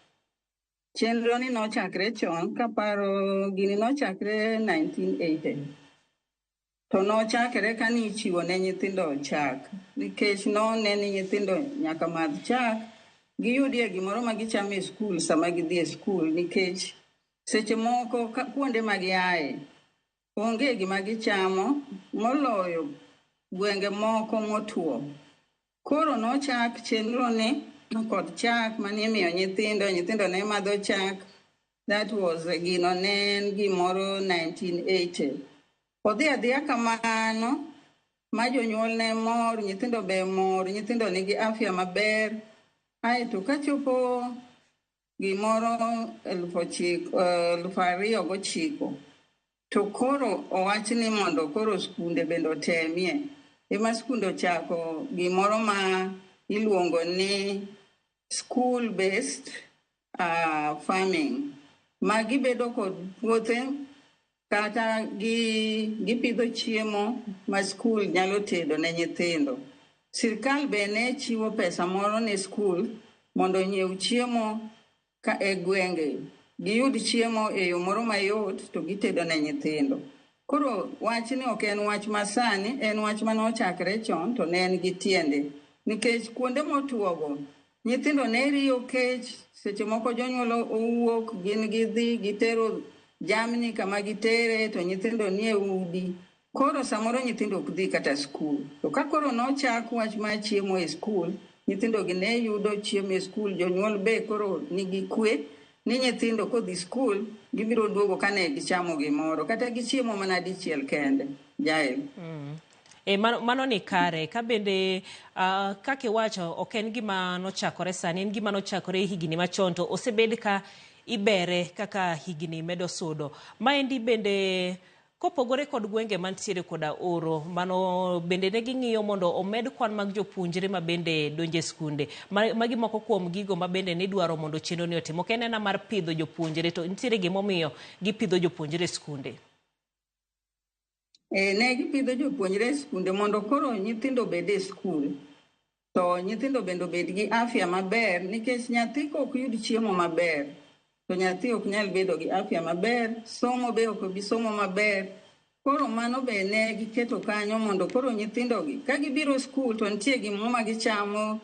Chenro ni nochakre chon, kaparo gini nochakre 1980. To nochakre kane ichiwo ne nyithindo chak, nikech none ni nyithindo nyaka madh chak, giyudie gimoro ma gichamo e skul sama gidhi e skul, nikech seche moko kuonde ma giaye onge gima gichamo moloyo gwenge moko motwo. Koro nochak chenro ni kod chak mane imiyo nyithindo, nyithindo ne madho chak. That was gino ne en gimoro 1980. Odhi adhiya kamano ma jonyuol ne mor, nyithindo be mor, nyithindo nigi afya maber. Aeto kachopo gimoro 2009 to koro owach ni mondo koro skunde bende otemie. Ema skunde ochako gimoro ma iluongo ni school based farming. Ma gibedo kod puothe kata gipidho chiemo ma skul nyalo tedo ne nyithindo. Sirkal be ne chiwo pesa moro ne skul mondo onyiew chiemo ka e gwenge. Giyud chiemo e yo moro mayot to gitedo ne nyithindo. Koro wachni ok en wach masani, en wach mane ochakre chon to ne en gi tiende. Nikech kuonde motuogo, nyithindo ne riyo kech, seche moko jonyuol owuok, gin gidhi, gitero jamni kama gitere to nyithindo nie udi. Koro samoro nyithindo ok dhi kata skul. To ka koro nochak wach mar chiemo e skul, nyithindo gi ne yudo chiemo e skul, jonyuol be koro nigi kwe ni nyithindo kodhi skul, gibiro duogo kane gichamo gimoro, kata gichiemo mana dichiel kende. Jael. Mano ni kare. Ka bende kaka iwacho ok en gima nochakore sani, en gima nochakore higni machon to osebed ka ibere kaka higni medo sudo. Maendi bende kopogore kod gwenge mantiere koda oro, mano bende ne ging'iyo mondo omed kwan mag jopuonjre ma bende donje skunde. Magi moko kuom gigo ma bende nidwaro mondo chenro ni otim. Ok en ena mar pidho jopuonjre, to nitiere gimomiyo gipidho jopuonjre e skunde. Ne gipidho jopuonjre e skunde mondo koro nyithindo obed e skul. To nyithindo bende obed gi afya maber, nikech nyathi kok yud chiemo maber, to nyathi ok nyal bedo gi afya maber, somo be ok bi somo maber. Koro mano be ne giketo kanyo mondo koro nyithindogi ka gibiro skul to nitie gimoro ma gichamo,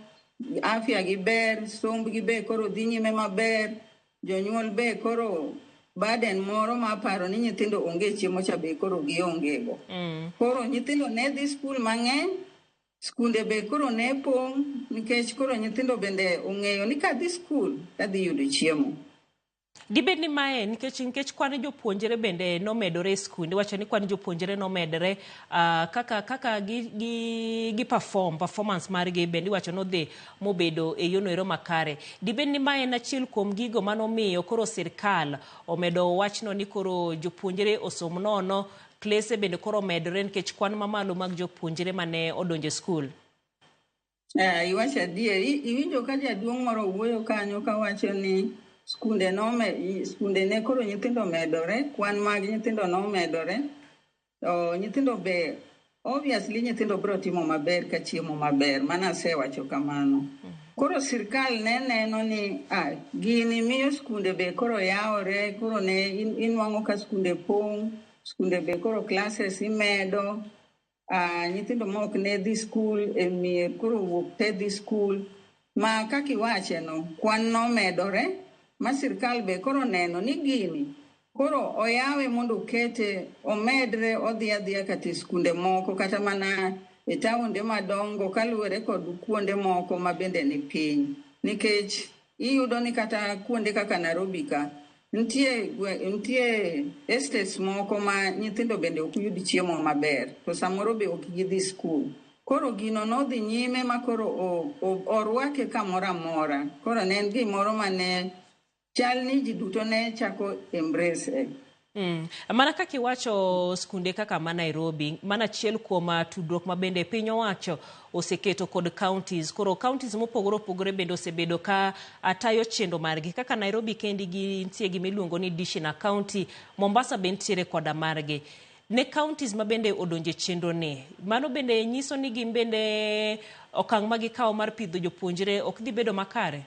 afya gi ber, sombgi be koro dhi nyime maber, jonyuol be koro burden moro ma paro ni nyithindo onge chiemo cha be koro gionge go. Koro nyithindo ne dhi skul mang'eny, skunde be koro ne pong' nikech koro nyithindo bende ong'eyo ni kadhi skul tadhi yudo chiemo. Dibed ni mae nikech kwan jopuonjre bende nomedore e skunde, iwacho ni kwan jopuonjre nomedore kaka gi performance margi bende iwacho nodhi mobedo e yono ero makare. Dibed ni mae en achiel kuom gigo manomiyo koro sirkal omedo wachno ni koro jopuonjre osom nono, klese bende koro omedore nikech kwan mamalo mag jopuonjre mane odonjo e skul. Iwacho adier, iwinjo ka jaduong' moro wuoyo kanyo kawacho ni skunde ne koro nyithindo medore, kwan mag nyithindo nomedore. To nyithindo be, obviously nyithindo biro timo maber ka chiemo maber, mano asewacho kamano. Koro sirkal ne neno ni gini miyo skunde be koro yawore, koro ne inwang'o ka skunde pong', skunde be koro classes imedo, nyithindo ma ok ne dhi skul e mier koro wuok te dhi skul. Ma kaka iwache no, kwan nomedore, ma sirkal be koro neno ni gini koro oyawe mondo okete omedre odhi adhiya kata e skunde moko kata mana e taonde madongo kaluwore kod kuonde moko ma bende ni piny. Nikech iyudo ni kata kuonde kaka Nairobi ka nitie estates moko ma nyithindo bende ok yud chiemo maber to samoro be ok gidhi skul. Koro gino nodhi nyime ma koro orwake kamoro amora. Koro ne en gimoro mane chal ni ji duto ne chako embrace. Mana kaka iwacho, skunde kaka ma Nairobi, mana achiel kuom tudruok ma bende piny owacho oseketo kod counties. Koro counties mopogore opogore bende osebedo ka tayo chenro margi. Kaka Nairobi kendi gintie gimiluongo ni Dishi na County, Mombasa be nitiere koda margi. Ne counties ma bende odonje chenro ni, mano bende nyiso ni gin bende okang' ma gikawo mar pidho jopuonjre ok dhi bedo makare?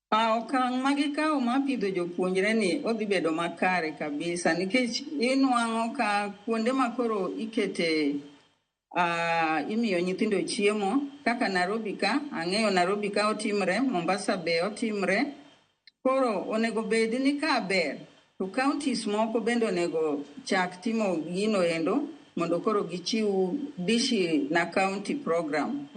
Okang' ma gikawo mar pidho jopuonjre ni odhi bedo makare kabisa, nikech inwang'o ka kuonde ma koro ikete imiyo nyithindo chiemo kaka Nairobi ka, ang'eyo Nairobi ka otimre, Mombasa be otimre. Koro onego bed ni ka ber to counties moko bende onego chak timo gino endo mondo koro gichiw Dishi na County program.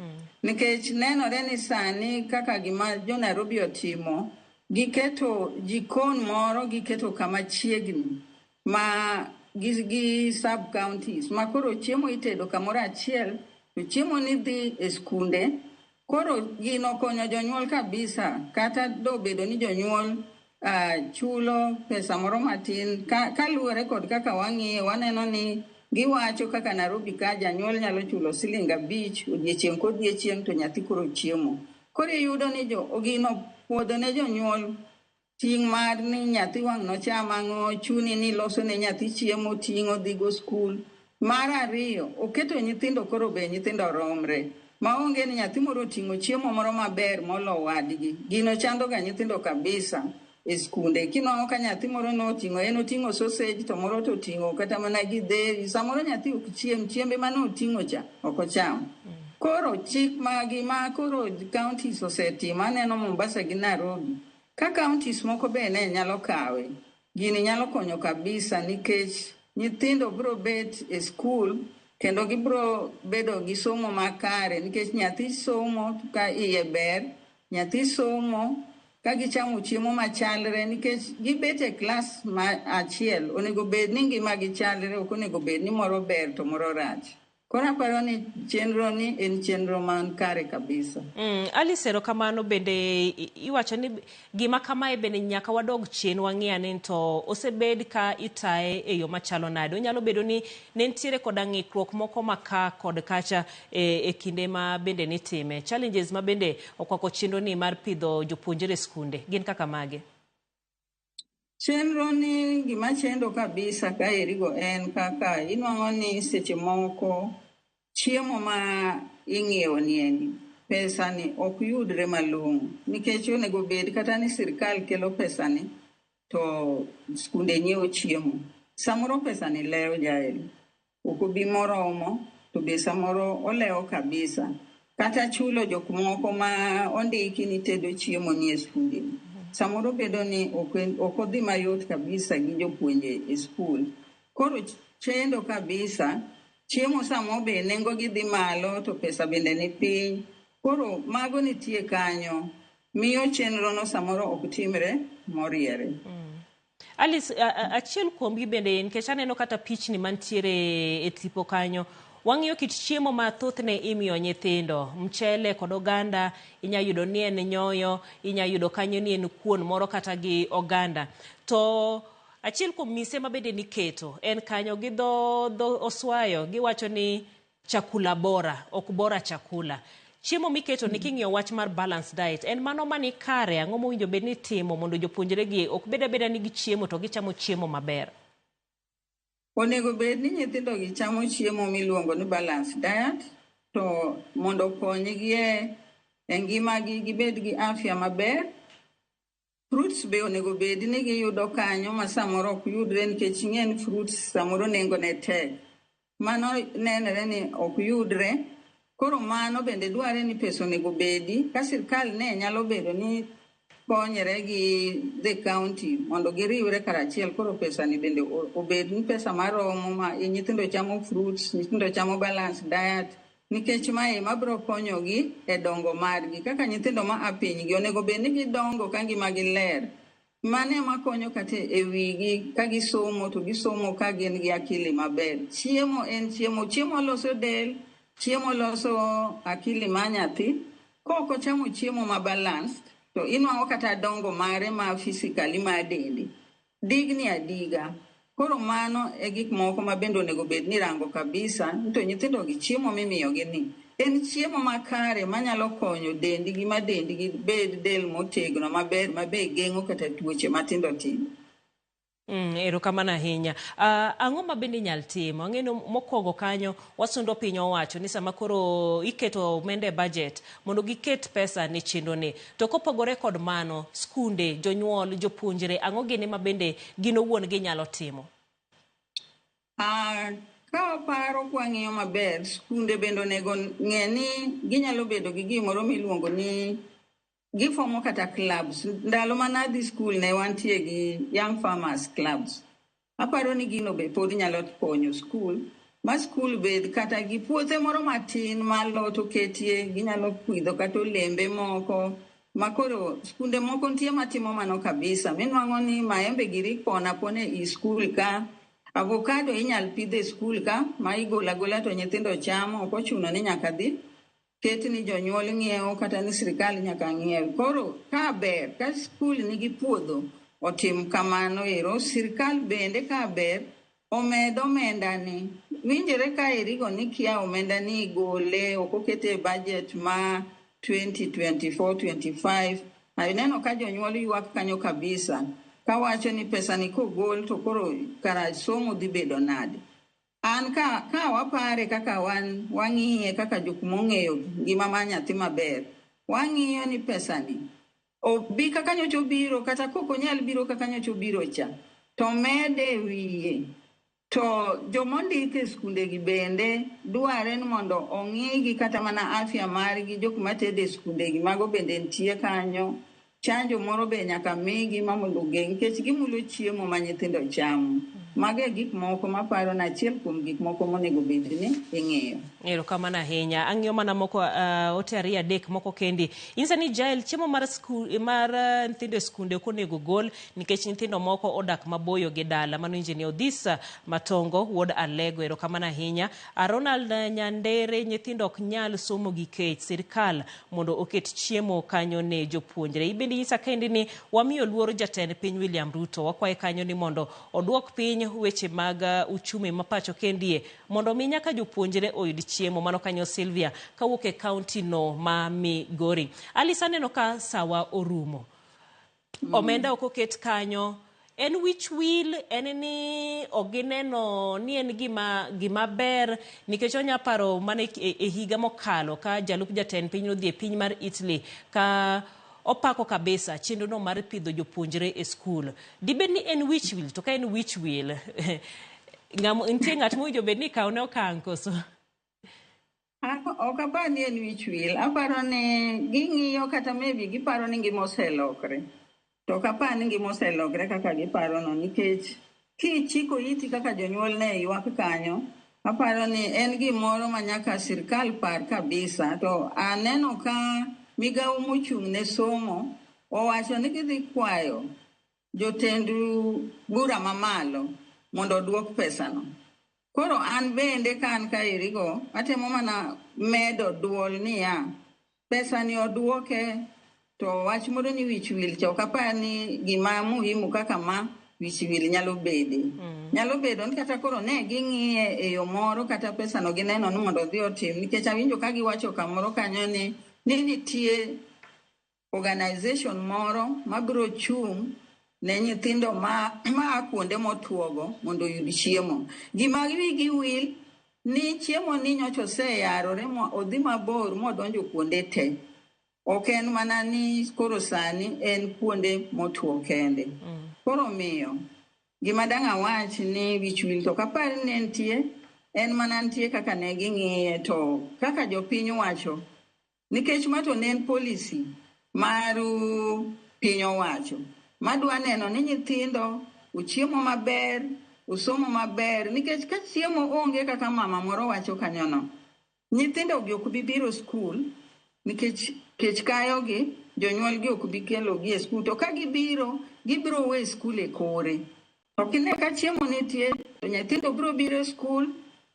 Nikech nenore ni sani kaka gima jo Nairobi otimo, giketo jikon moro, giketo kama chiegni ma gi sub counties ma koro chiemo itedo kamoro achiel to chiemo ni dhi e skunde. Koro gino konyo jonyuol kabisa, kata dobedo ni jonyuol chulo pesa moro matin kaluwore kod kaka wang'iye, waneno ni giwacho kaka Nairobi ka janyuol nyalo chulo siling 5 odiechieng' kodiechieng' to nyathi koro chiemo. Koro iyudo ni gino puodho ne jonyuol ting' mar ni nyathi wang' nocham ang'o, chuni ni loso ne nyathi chiemo, ting'o dhi go skul. Mar ariyo, oketo nyithindo koro be nyithindo romre. Maonge ni nyathi moro oting'o chiemo moro maber molo wadgi. Gino chando ga nyithindo kabisa e skunde. Kinwang'o ka nyathi moro noting'o, en oting'o sausage to moro to oting'o kata mana githeri. Samoro nyathi ok chiem, chiembe mane oting'o cha ok ocham. Koro chik magi ma koro counties osetimo, aneno Mombasa gi Nairobi. Ka counties moko be ne nyalo kawe, gini nyalo konyo kabisa, nikech nyithindo biro bet e skul kendo gibiro bedo gi somo makare, nikech nyathi somo ka iye ber, nyathi somo ka gichamo chiemo machalre, nikech gibet e klas ma achiel, onego bed ni ngima gi chalre, ok onego bed ni moro ber to moro rach. Koro aparo ni chenro ni en chenro man kare kabisa. Alice, erokamano. Bende iwacho ni gima kamae bende nyaka wadog chien wang'i ane to osebed ka itaye e yo machalo nade. Onyalo bedo ni ne nitiere koda ng'ikruok moko ma ka kod kacha e kinde ma bende nitime. Challenges ma bende okwako chenro ni mar pidho jopuonjre e skunde gin kaka mage? Chenro ni gima chendo kabisa kaerigo en kaka inwang'o ni seche moko chiemo ma ing'iewo niendi, pesa ni ok yudre malong'o, nikech onego bed kata ni sirikal kelo pesa ni to skunde nyiewo chiemo. Samoro pesa ni lewo jael, ok obi moromo, to be samoro olewo kabisa. Kata chulo jok moko ma ondiki ni tedo chiemo ni e skunde. Samoro bedo ni ok odhi mayot kabisa gi jopuonje e skul. Koro chendo kabisa, chiemo samo be nengo gi dhi malo to pesa bende ni piny. Koro mago nitie kanyo, miyo chenro no samoro ok timre moriere. Alice, achiel kuomgi bende, nikech aneno kata pichni mantiere e tipo kanyo, wang'iyo kit chiemo ma thothne imiyo nyithindo, mchele kod oganda, inya yudo ni en nyoyo, inya yudo kanyo ni en kuon moro kata gi oganda. To achiel kuom mise ma bende niketo en kanyo gi dho oswayo, giwacho ni chakula bora, ok bora chakula. Chiemo miketo ni king'iyo wach mar balanced diet, en mano mani kare? Ang'o mowinjo bed ni itimo mondo jopuonjre gi ok bed abeda ni gichiemo to gichamo chiemo maber? Onego bed ni nyithindo gi chamo chiemo miluongo ni balanced diet, to mondo okonygi e ngimagi gibed gi afya maber. Fruits be onego bed ni giyudo kanyo, ma samoro ok yudre nikech ing'e ni fruits samoro nengo ne tek. Mano nenore ni ok yudre. Koro mano bende dware ni pesa onego bedi ka sirkal ne nyalo bedo ni konyre gi the county mondo giriwre karachiel, koro pesa ni bende obed ni pesa maromo ma nyithindo chamo fruits, nyithindo chamo balanced diet, nikech mae mabiro konyogi e dongo margi. Kaka nyithindo ma a piny gi onego bed ni gidongo ka ngimagi ler. Mano ema konyo kata e wigi ka gisomo to gisomo ka gin gi akili maber. Chiemo en chiemo, chiemo loso del, chiemo loso akili mar nyathi. Kok ochamo chiemo ma balanced, to inwang'o kata dongo mare ma physically mar dende digni adiga. Koro mano e gik moko ma bende onego bed ni irango kabisa ni to nyithindo gi chiemo mimiyogi ni en chiemo makare manyalo konyo dendgi ma dendgi bed del motegno maber mabe geng'o kata tuoche matindo tindo. Erokamano ahinya. Ang'o ma bende inyal timo? Ang'e ni mokwongo kanyo wasundo piny owacho ni sama koro iketo omenda e budget mondo giket pesa ne chenro ni. To kopogore kod mano, skunde, jonyuol, jopuonjre, ang'o gini ma bende gin owuon ginyalo timo? Ka waparo kwang'iyo maber, skunde bende onego ng'e ni ginyalo bedo gi gimoro miluongo ni gifomo kata clubs. Ndalo mane adhi skul ne wantie gi Young Farmers Clubs. Aparo ni gino be pod nyalo konyo skul, ma skul bed kata gi puothe moro matin ma alot oketie, ginyalo pidho kata olembe moko. Ma koro skunde moko nitie matimo mano kabisa. Minwang'o ni maembe giri ipono apona e skul ka, avocado inyal pidh e skul ka, ma igolo agola to nyithindo chamo, ok ochuno ni nyaka dhi ket ni jonyuol ng'iewo kata ni sirikal nyaka ng'iew. Koro ka ber, ka skul nigi puodho, otim kamano ero. Sirikal bende ka ber, omed omenda ni. Winjore ka erigo ni kia omenda ni igole, ok okete e budget ma 2024-25. Ineno ka jonyuol ywak kanyo kabisa, kawacho ni pesa ni kogol to koro kara somo dhi bedo nade. An ka wapare kaka wan wang'iye kaka jok mong'eyo ngima mar nyathi maber, wang'iyo ni pesa ni obi kaka nyocha obiro kata kok onyal biro kaka nyocha obiro cha, to mede e wiye. To jomondik e skundegi bende dware ni mondo ong'igi kata mana afya margi, jok matedo e skundegi mago bende nitie kanyo. Chanjo moro be nyaka migi ma mondo ogeng' nikech gimulo chiemo ma nyithindo chamo. Mago e gik moko maparo ni achiel kuom gik moko monego bed ni ing'iyo. Erokamano ahinya. Ang'iyo mana moko ote ariyo adek moko kendi. Inyisa ni Jael, chiemo mar skul mar nyithindo e skunde ok onego gol nikech nyithindo moko odak maboyo gi dala. Mano Engineer Odhisa Matongo wuod Alego. Erokamano ahinya. Ronald Nyandere, nyithindo ok nyal somo gi kech. Sirkal mondo oket chiemo kanyo ne jopuonjre. Ibende inyisa kendi ni wamiyo luor jatend piny William Ruto. Wakwaye kanyo ni mondo oduok piny weche mag uchumi ma pacho kendie mondo mi nyaka jopuonjre oyud chiemo. Mano kanyo Sylvia kawuok e kaunti no ma Migori. Alice, aneno ka sawa orumo. Omenda ok oket kanyo. En wich wil, en ni ok gineno ni en gima ber nikech onya paro mana e higa mokalo ka jalup jatend piny nodhi e piny mar Italy ka opako kabisa chenro no mar pidho jopuonjre e skul. Dibed ni en wich wil, to ka en wich wil, nitie ng'at mowinjo bed ni ikawone okang' koso? Ok apar ni en wich wil. Aparo ni ging'iyo kata maybe giparo ni ngima oselokre. To ok apar ni ngima oselokre kaka giparo no nikech kichiko iti kaka jonyuol ne ywak kanyo, aparo ni en gimoro ma nyaka sirkal par kabisa. To aneno ka migawo mochung' ne somo owacho ni gidhi kwayo jotend bura mamalo mondo oduok pesano. Koro an bende ka an kaerigo, atemo mana medo duol niya, pesa ni oduoke, to wach moro ni wich wil cha ok apar ni gima muhimu kaka ma wich wil nyalo bede. Nyalo bedo ni kata koro ne ging'iye e yo moro kata pesa no gineno ni mondo odhi otim, nikech awinjo ka giwacho kamoro kanyo ni nitie organization moro mabiro chung' ne nyithindo ma kuonde motuogo mondo oyud chiemo. Gima wigi wil ni chiemo ni nyocha oseyarore odhi mabor modonjo kuonde te. Ok en mana ni koro sani en kuonde motuo kende. Koro miyo gima dang' awach ni wich wil to ok apar ni ne nitie, en mana nitie kaka ne ging'iye to kaka jopiny wacho. Nikech ma to ne en policy mar piny owacho madwa neno ni nyithindo ochiemo maber, osomo maber, nikech ka chiemo onge kaka mama moro wacho kanyono, nyithindo gi ok bi biro skul nikech kech kayogi, jonyuolgi ok bi kelogi e skul. To ka gibiro Gibiro we skul e kore. To kine ka chiemo nitie, to nyithindo biro biro e skul,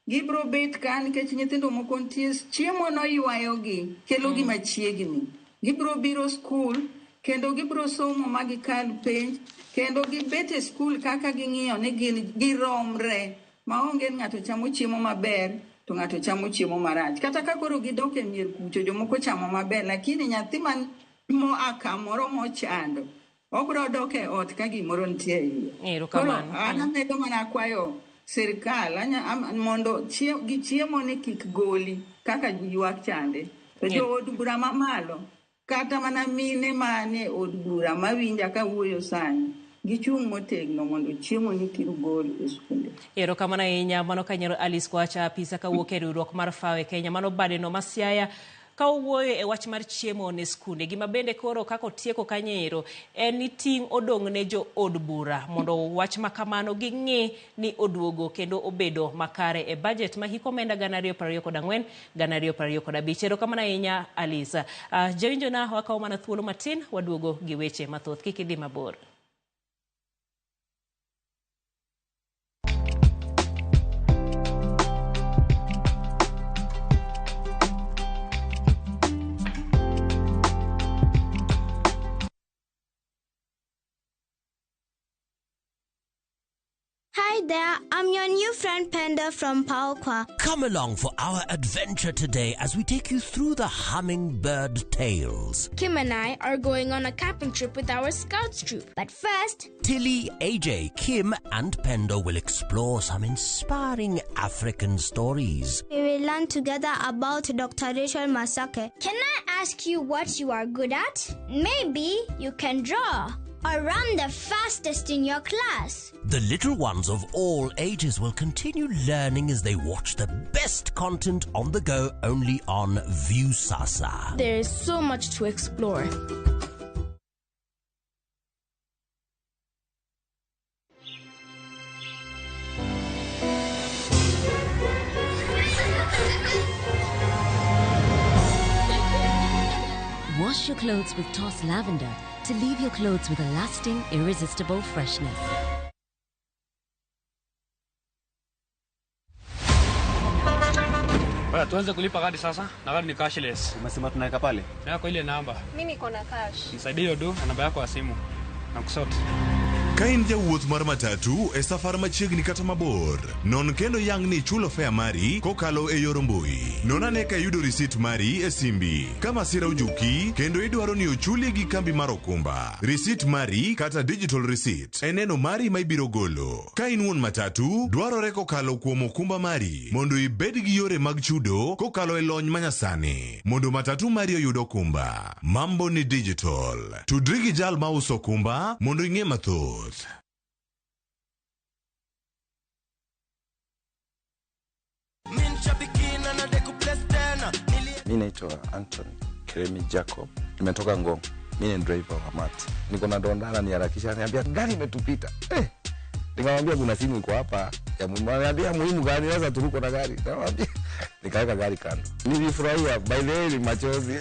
gibiro bet ka nikech nyithindo moko nitie, chiemo no ywayogi, kelogi machiegni. Gibiro biro skul, kendo gibiro somo ma gikal penj, kendo gibet e skul kaka ging'iyo ni gin giromre, maonge ni ng'ato chamo chiemo maber to ng'ato chamo chiemo marach. Kata ka koro gidok e mier kucho, jomoko chamo maber, lakini nyathi man moa kamoro mochando, obiro dok e ot ka gimoro nitie e iye. Koro Erokamano. an amedo mana kwayo sirikal mondo gi chiemo ni kik goli kaka ywak chande. To jood bura mamalo, kata mana mine manie od bura mawinja kawuoyo sani, gichung' motegno mondo chiemo ni kik gol e skunde. Erokamano ahinya. Mano kanyero Alice Kwacha, apisa kawuok e riwruok mar FAO e Kenya. Mano badeno ma Siaya ka owuoyo e wach mar chiemo ne skunde. Gima bende koro kaka otieko kanyo ero en ni ting' odong' ne jo od bura mondo wach ma kamano ging'i ni oduogo kendo obedo makare e budget ma hik omenda 2024 2025. Erokamano ahinya Alice. Jawinjona wakawo mana thuolo matin waduogo gi weche mathoth. Kik idhi mabor. Hi there, I'm your new friend Penda from Paokwa. Come along for our adventure today as we take you through the hummingbird tales. Kim and I are going on a camping trip with our scouts troop. But first, Tilly, AJ, Kim, and Pendo will explore some inspiring African stories. We will learn together about Dr. Rachel Masake. Can I ask you what you are good at? Maybe you can draw or run the fastest in your class. The little ones of all ages will continue learning as they watch the best content on the go only on Viusasa. There is so much to explore. Wash your clothes with Toss Lavender to leave your clothes with a lasting, irresistible freshness. Bwana, tuanze kulipa kadi sasa na kadi ni cashless. Umesema tunaweka pale? Yako ile namba. Mimi niko na cash. Nisaidie hiyo do na namba yako ya simu. Na kusort. Ka in jawuoth mar matatu e safar machiegni kata mabor, non kendo yang ni ichulo fare mari kokalo e yor mbui. Non ane ka iyudo risit mari e simbi. Ka masira ojuki kendo idwaro ni ochuli gi kambi mar okumba, risit mari kata digital receipt e neno mari ma ibiro golo. Ka in wuon matatu, dwarore kokalo kuom okumba mari mondo ibed gi yore mag chudo kokalo e lony manyasani mondo matatu mari oyud okumba. Mambo ni digital. Tudri gi jal mauso okumba mondo ing'e mathoth. Mi naitwa Anton Keremi Jacob, nimetoka Ngong. Mi ni driver wa mati, niko na dondana niharakisha, niambia gari imetupita. Nikamwambia kuna simu iko hapa ya muhimu. Ananiambia muhimu gani? Sasa turuko na gari. Nikamwambia, nikaweka gari kando. Nilifurahia, by the way ni machozi.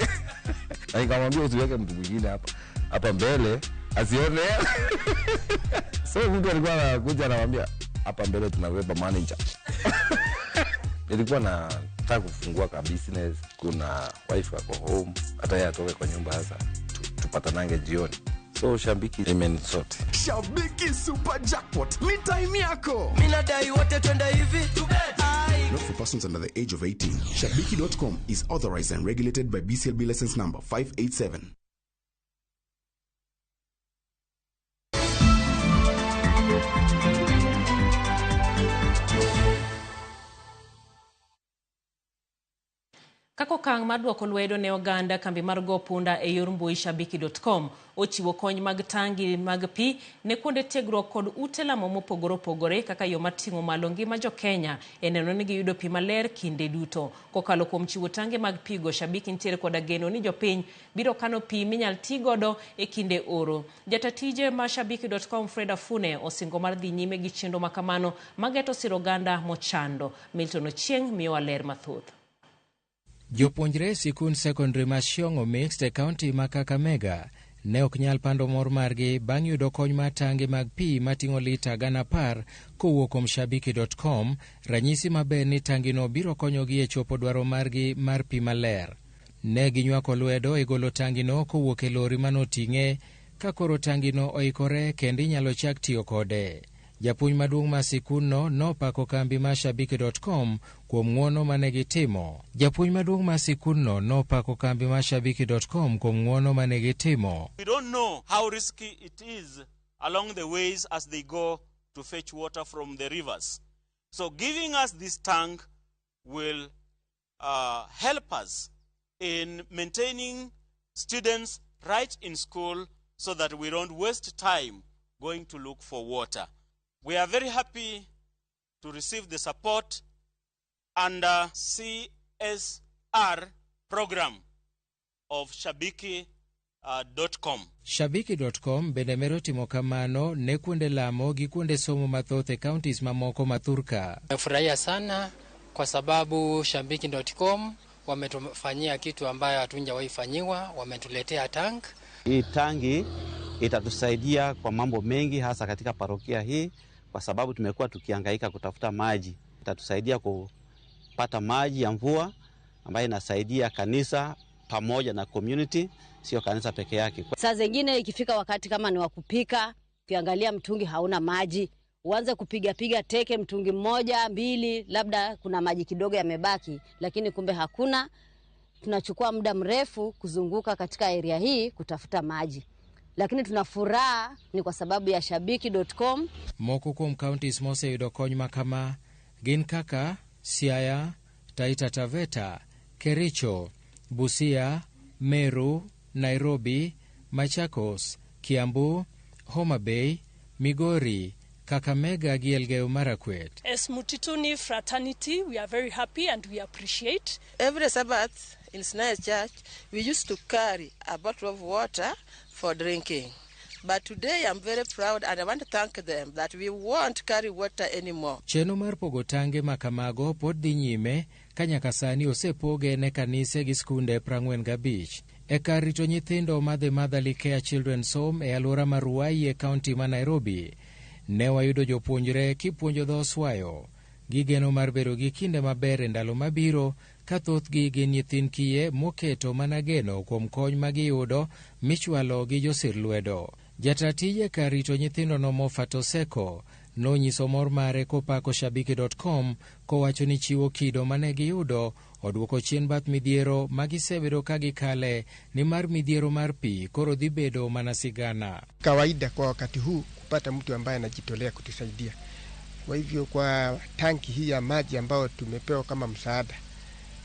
Na nikamwambia usiweke mtu mwingine hapa hapa mbele asione. So mtu alikuwa anakuja anamwambia hapa mbele tunabeba manager. Nilikuwa nataka kufungua ka business, kuna wife ako home, hata yeye atoke kwa nyumba sasa tupatanange jioni. So Shabiki imenisort. Shabiki Super Jackpot ni time yako. Mimi nadai wote twende hivi. Not for persons under the age of 18. Shabiki.com is authorized and regulated by BCLB license number 587. Kaka okang' mar duoko lwedo ne oganda kambi mar go punda e yor mbui Shabiki.com ochiwo kony mag tangi mag pi ne kuonde tiegruok kod ute lamo mopogore opogore kaka yo mar ting'o malo ngima jo Kenya e neno ni giyudo pi maler kinde duto. Kokalo kuom chiwo tange mag pi go, Shabiki nitiere koda geno ni jopiny biro kano pi minyal ti godo e kinde oro. Jata tije ma Shabiki.com Fred Afune osingo mar dhi nyime gi chenro makamano mageto siro oganda mochando. Milton Ochieng' miyowa ler mathoth. Jopuonjre e sikund sekondari ma Shiong'o Mixed e kaunti ma Kakamega Ne ok nyal pando mor margi bang' yudo kony mar tange mag pi mating'o lita 10,000 kowuok kuom Shabiki.com, ranyisi maber ni tangino biro konyogi e chopo dwaro margi mar pi maler. Ne ginywako lwedo e golo tangino kowuok e lori manoting'e ka koro tangino oikore kendo inyalo chak tiyo kode. Japuonj maduong' mar sikundno nopako kambi mar Shabiki.com kuom ng'wono mane gitimo. Japuonj maduong' mar sikundno nopako kambi mar Shabiki.com kuom ng'wono mane gitimo. We don't know how risky it is along the ways as they go to fetch water from the rivers. So giving us this tank will help us in maintaining students right in school so that we don't waste time going to look for water. We are very happy to receive the support under CSR program of Shabiki.com. Shabiki.com bende medo timo kamano ne kuonde lamo gi kuonde somo mathoth e counties mamoko ma thurka. Nimefurahia sana kwa sababu Shabiki.com wametufanyia kitu ambayo hatujawahi fanyiwa, wametuletea tank. Hii tangi itatusaidia kwa mambo mengi, hasa katika parokia hii, kwa sababu tumekuwa tukihangaika kutafuta maji. Itatusaidia kupata maji ya mvua ambayo inasaidia kanisa pamoja na community, sio kanisa peke yake. Saa zingine ikifika wakati kama ni wa kupika, ukiangalia mtungi hauna maji, uanze kupiga piga teke mtungi mmoja mbili, labda kuna maji kidogo yamebaki, lakini kumbe hakuna. Tunachukua muda mrefu kuzunguka katika area hii kutafuta maji, lakini tuna furaha ni kwa sababu ya Shabiki.com. Moko kuom counties moseyudo kony ma kama gin kaka Siaya, Taita Taveta, Kericho, Busia, Meru, Nairobi, Machakos, Kiambu, Homa Bay, Migori, Kakamega gi Elgeyo Marakwet. As Mutituni fraternity, we are very happy and we appreciate. Every Sabbath in Sinai Church, we used to carry a bottle of water for drinking. But today I'm very proud and I want to thank them that we won't carry water anymore. Chenro mar pogo tange ma kamago pod dhi nyime ka nyaka sani osepoge ne kanise gi skunde 45. E kar rito nyithindo ma The Motherly Care Children's Home e alwora mar Ruai e kaunti ma Nairobi, ne wayudo jopuonjre kipuonjo dho Oswayo. Gigeno mar bedo gi kinde maber e ndalo mabiro ka thothgi gin nyithind kiye moketo mana geno kuom kony ma giyudo michwalo gi josir lwedo. Jata tije kar rito nyithindono Moffat Oseko nonyiso mor mare kopako Shabiki.com kowacho ni chiwo kido mane giyudo oduoko chien bath midhiero ma gisebedo ka gikale nimar midhiero mar pi koro dhi bedo mana sigana. Kawaida kwa wakati huu kupata mtu ambaye anajitolea kutusaidia. Kwa hivyo kwa tanki hii ya maji ambayo tumepewa kama msaada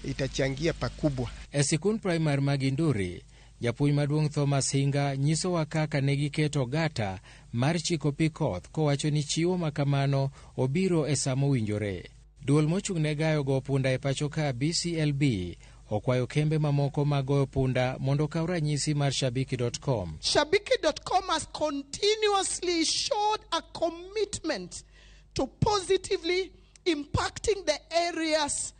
itachangia pakubwa. E sikund primary ma Ginduri, japuonj maduong' Thomas Hinga nyisowa kaka ne giketo gata mar chiko pi koth kowacho ni chiwo ma kamano obiro e sa mowinjore. Duol mochung' ne gayo go punda e pacho ka BCLB okwayo kembe mamoko mag goyo punda mondo okaw ranyisi mar Shabiki.com. Shabiki.com has continuously showed a commitment to positively impacting the areas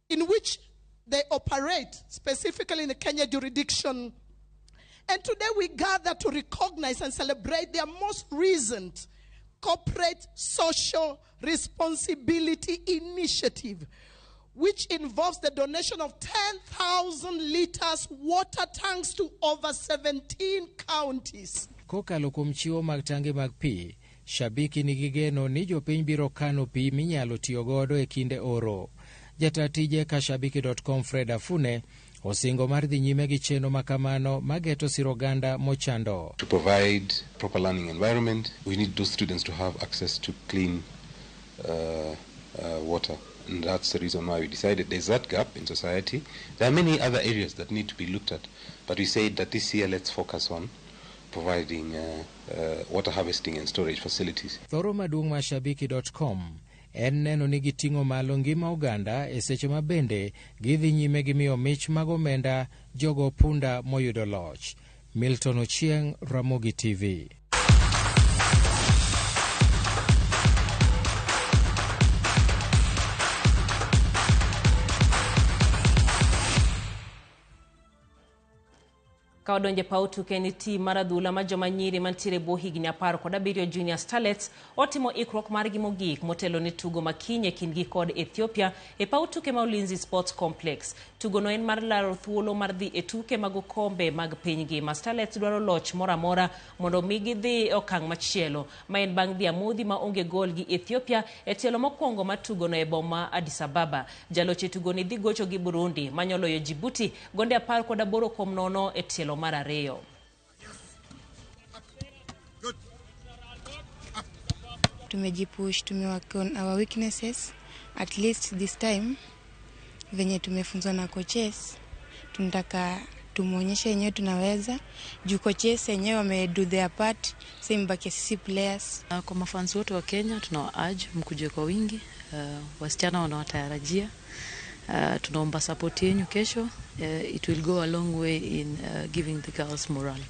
in which they operate, specifically in the Kenya jurisdiction. And today we gather to recognize and celebrate their most recent corporate social responsibility initiative, which involves the donation of 10,000 liters water tanks to over 17 counties. Kokalo kuom chiwo mag tange mag pi, Shabiki nigi geno ni jopiny biro kano pi minyalo tiyo godo e kinde oro. Jata tije ka Shabiki.com Fred Afune osingo mar dhi nyime gi chenro makamano mageto siro oganda mochando. To provide proper learning environment, we need those students to have access to clean water. And that's the reason why we decided there's that gap in society. There are many other areas that need to be looked at, but we said that this year let's focus on providing water harvesting and storage facilities. Thoro maduong' mar Shabiki.com en neno ni giting'o malo ngima oganda e seche ma bende gidhi nyime gi miyo mich mag omenda jogo punda moyudo loch. Milton Ochieng, Ramogi TV. Ka wadonjo e paw tuke ni tim mar adhula ma joma nyiri mantiere e bwo higni 17 Junior Starlets otimo ikruok margi mogik motelo ne tugo ma kiny e kindgi kod Ethiopia e paw tuke ma Ulinzi Sports Complex. Tugono en mar laro thuolo mar dhi e tuke mag okombe mag piny ngima. Starlets dwaro loch moro amora mondo omi gidhi e okang' machielo, ma en bang' dhi amodhi ma onge gol gi Ethiopia e tielo mokwongo mar tugono e boma Addis Ababa. Jaloch e tugoni dhi gocho gi Burundi ma nyoloyo Djibouti gonde 18-0 e tielo mar ariyo. Tumejipush, tumework on our weaknesses. At least this time venye tumefunzwa na coaches, tunataka tumuonyeshe yenyewe tunaweza juu coaches yenyewe wame do their part, sasa imebaki sisi players. Kwa mafans wote wa Kenya tunawa urge mkuje kwa wingi. Wasichana wanawatarajia. Tunaomba support yenu kesho. It will go a long way in giving the girls morale.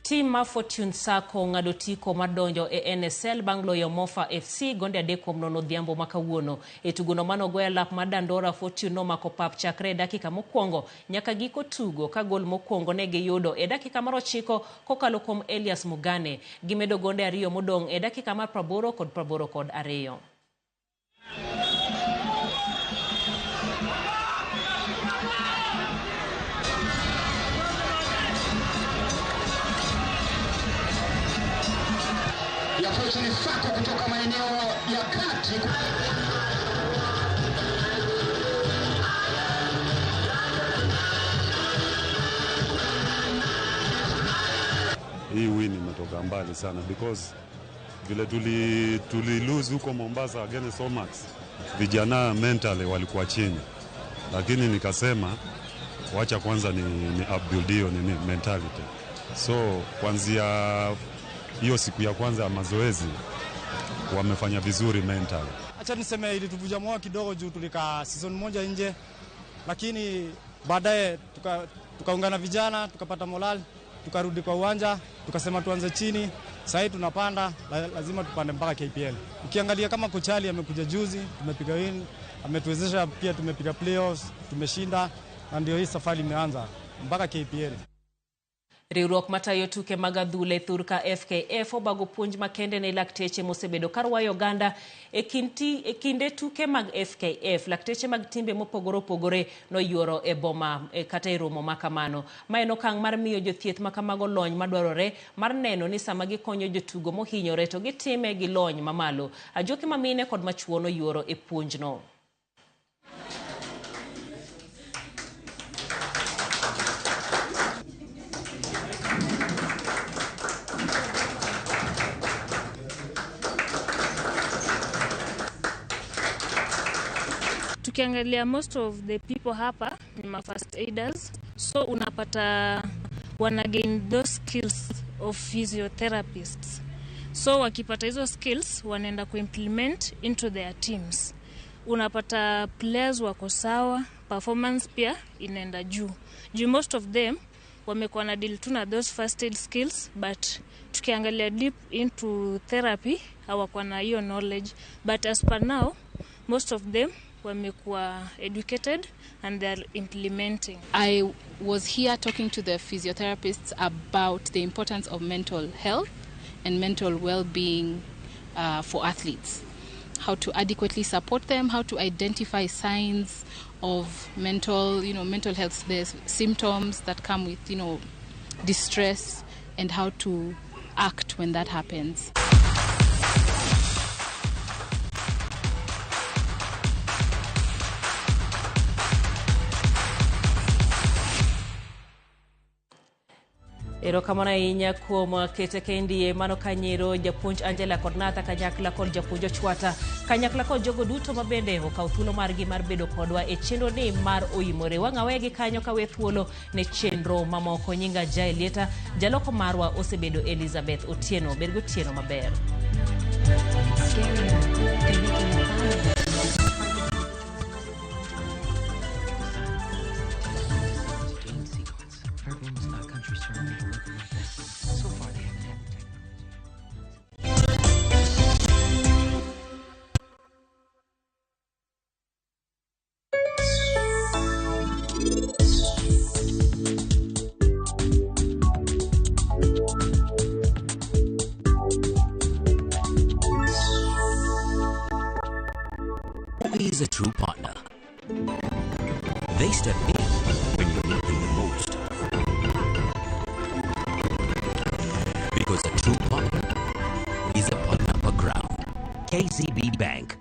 Tim mar Fortune Sacco ng'ado otiko mar donjo e NSL bang' loyo Mofa FC gonde 3-0 odhiambo ma kawuono. E tugono mano goyo lap mar Dandora, Fortune nomako pap chakre e dakika mokwongo nyaka giko tugo ka gol mokwongo ne giyudo e dakika mar 9 kokalo kuom Elias Mugane. Gimedo gonde 2 modong' e dakika mar 80 kod 82. Ya Fortune Sacco kutoka maeneo ya kati. Hii win imetoka mbali sana because vile tuli lose huko Mombasa against Omax, vijana mentally walikuwa chini, lakini nikasema wacha kwanza ni upbuild hiyo nini mentality. So kuanzia hiyo siku ya kwanza ya mazoezi wamefanya vizuri mentally. Acha niseme ilituvuja moyo kidogo juu tulikaa season moja nje, lakini baadaye tukaungana vijana, tukapata morale, tukarudi kwa uwanja, tukasema tuanze chini. Sasa hivi tunapanda, lazima tupande mpaka KPL. Ukiangalia kama Kochali amekuja juzi, tumepiga win, ametuwezesha pia, tumepiga playoffs, tumeshinda, na ndio hii safari imeanza mpaka KPL. Riwruok matayo tuke mag adhula e thurka FKF obago puonj makende ne lakteche mosebedo karwayo oganda e kinde tuke mag FKF. Lakteche mag timbe mopogore opogore noyuoro e boma kata e romo makamano. Ma en okang' mar miyo jothieth makamago lony madwarore mar neno ni sama gikonyo jotugo mohinyore to gitime gi lony mamalo. Ajuoke mamine kod machuo noyuoro e puonjno. Tukiangalia most of the people hapa ni ma first aiders, so unapata wana gain those skills of physiotherapists. So wakipata hizo skills wanaenda kuimplement into their teams. Unapata players wako sawa, performance pia inaenda juu. Juu most of them wamekuwa na deal tu na those first aid skills, but tukiangalia deep into therapy hawakuwa na hiyo knowledge. But as per now most of them wamekuwa educated and they are implementing. I was here talking to the physiotherapists about the importance of mental health and mental well-being for athletes. How to adequately support them, how to identify signs of mental health, the symptoms that come with, distress, and how to act when that happens. Erokamano ahinya kuom kete kendi mano kanyero japuonj Angela kod Natha kanyakla kod japuonj Ochwata kanyakla kod jogo duto mabende okaw thuolo margi mar bedo kodwa e chenro ni mar Oimore. Wang'awegi kanyo kawe thuolo ne chenro mamoko. Nyinga Jaelieta, jaloko marwa osebedo Elizabeth Otieno. Bed gotieno maber. is a true partner? They step in when you need them the most. Because a true partner is a partner per ground. KCB Bank,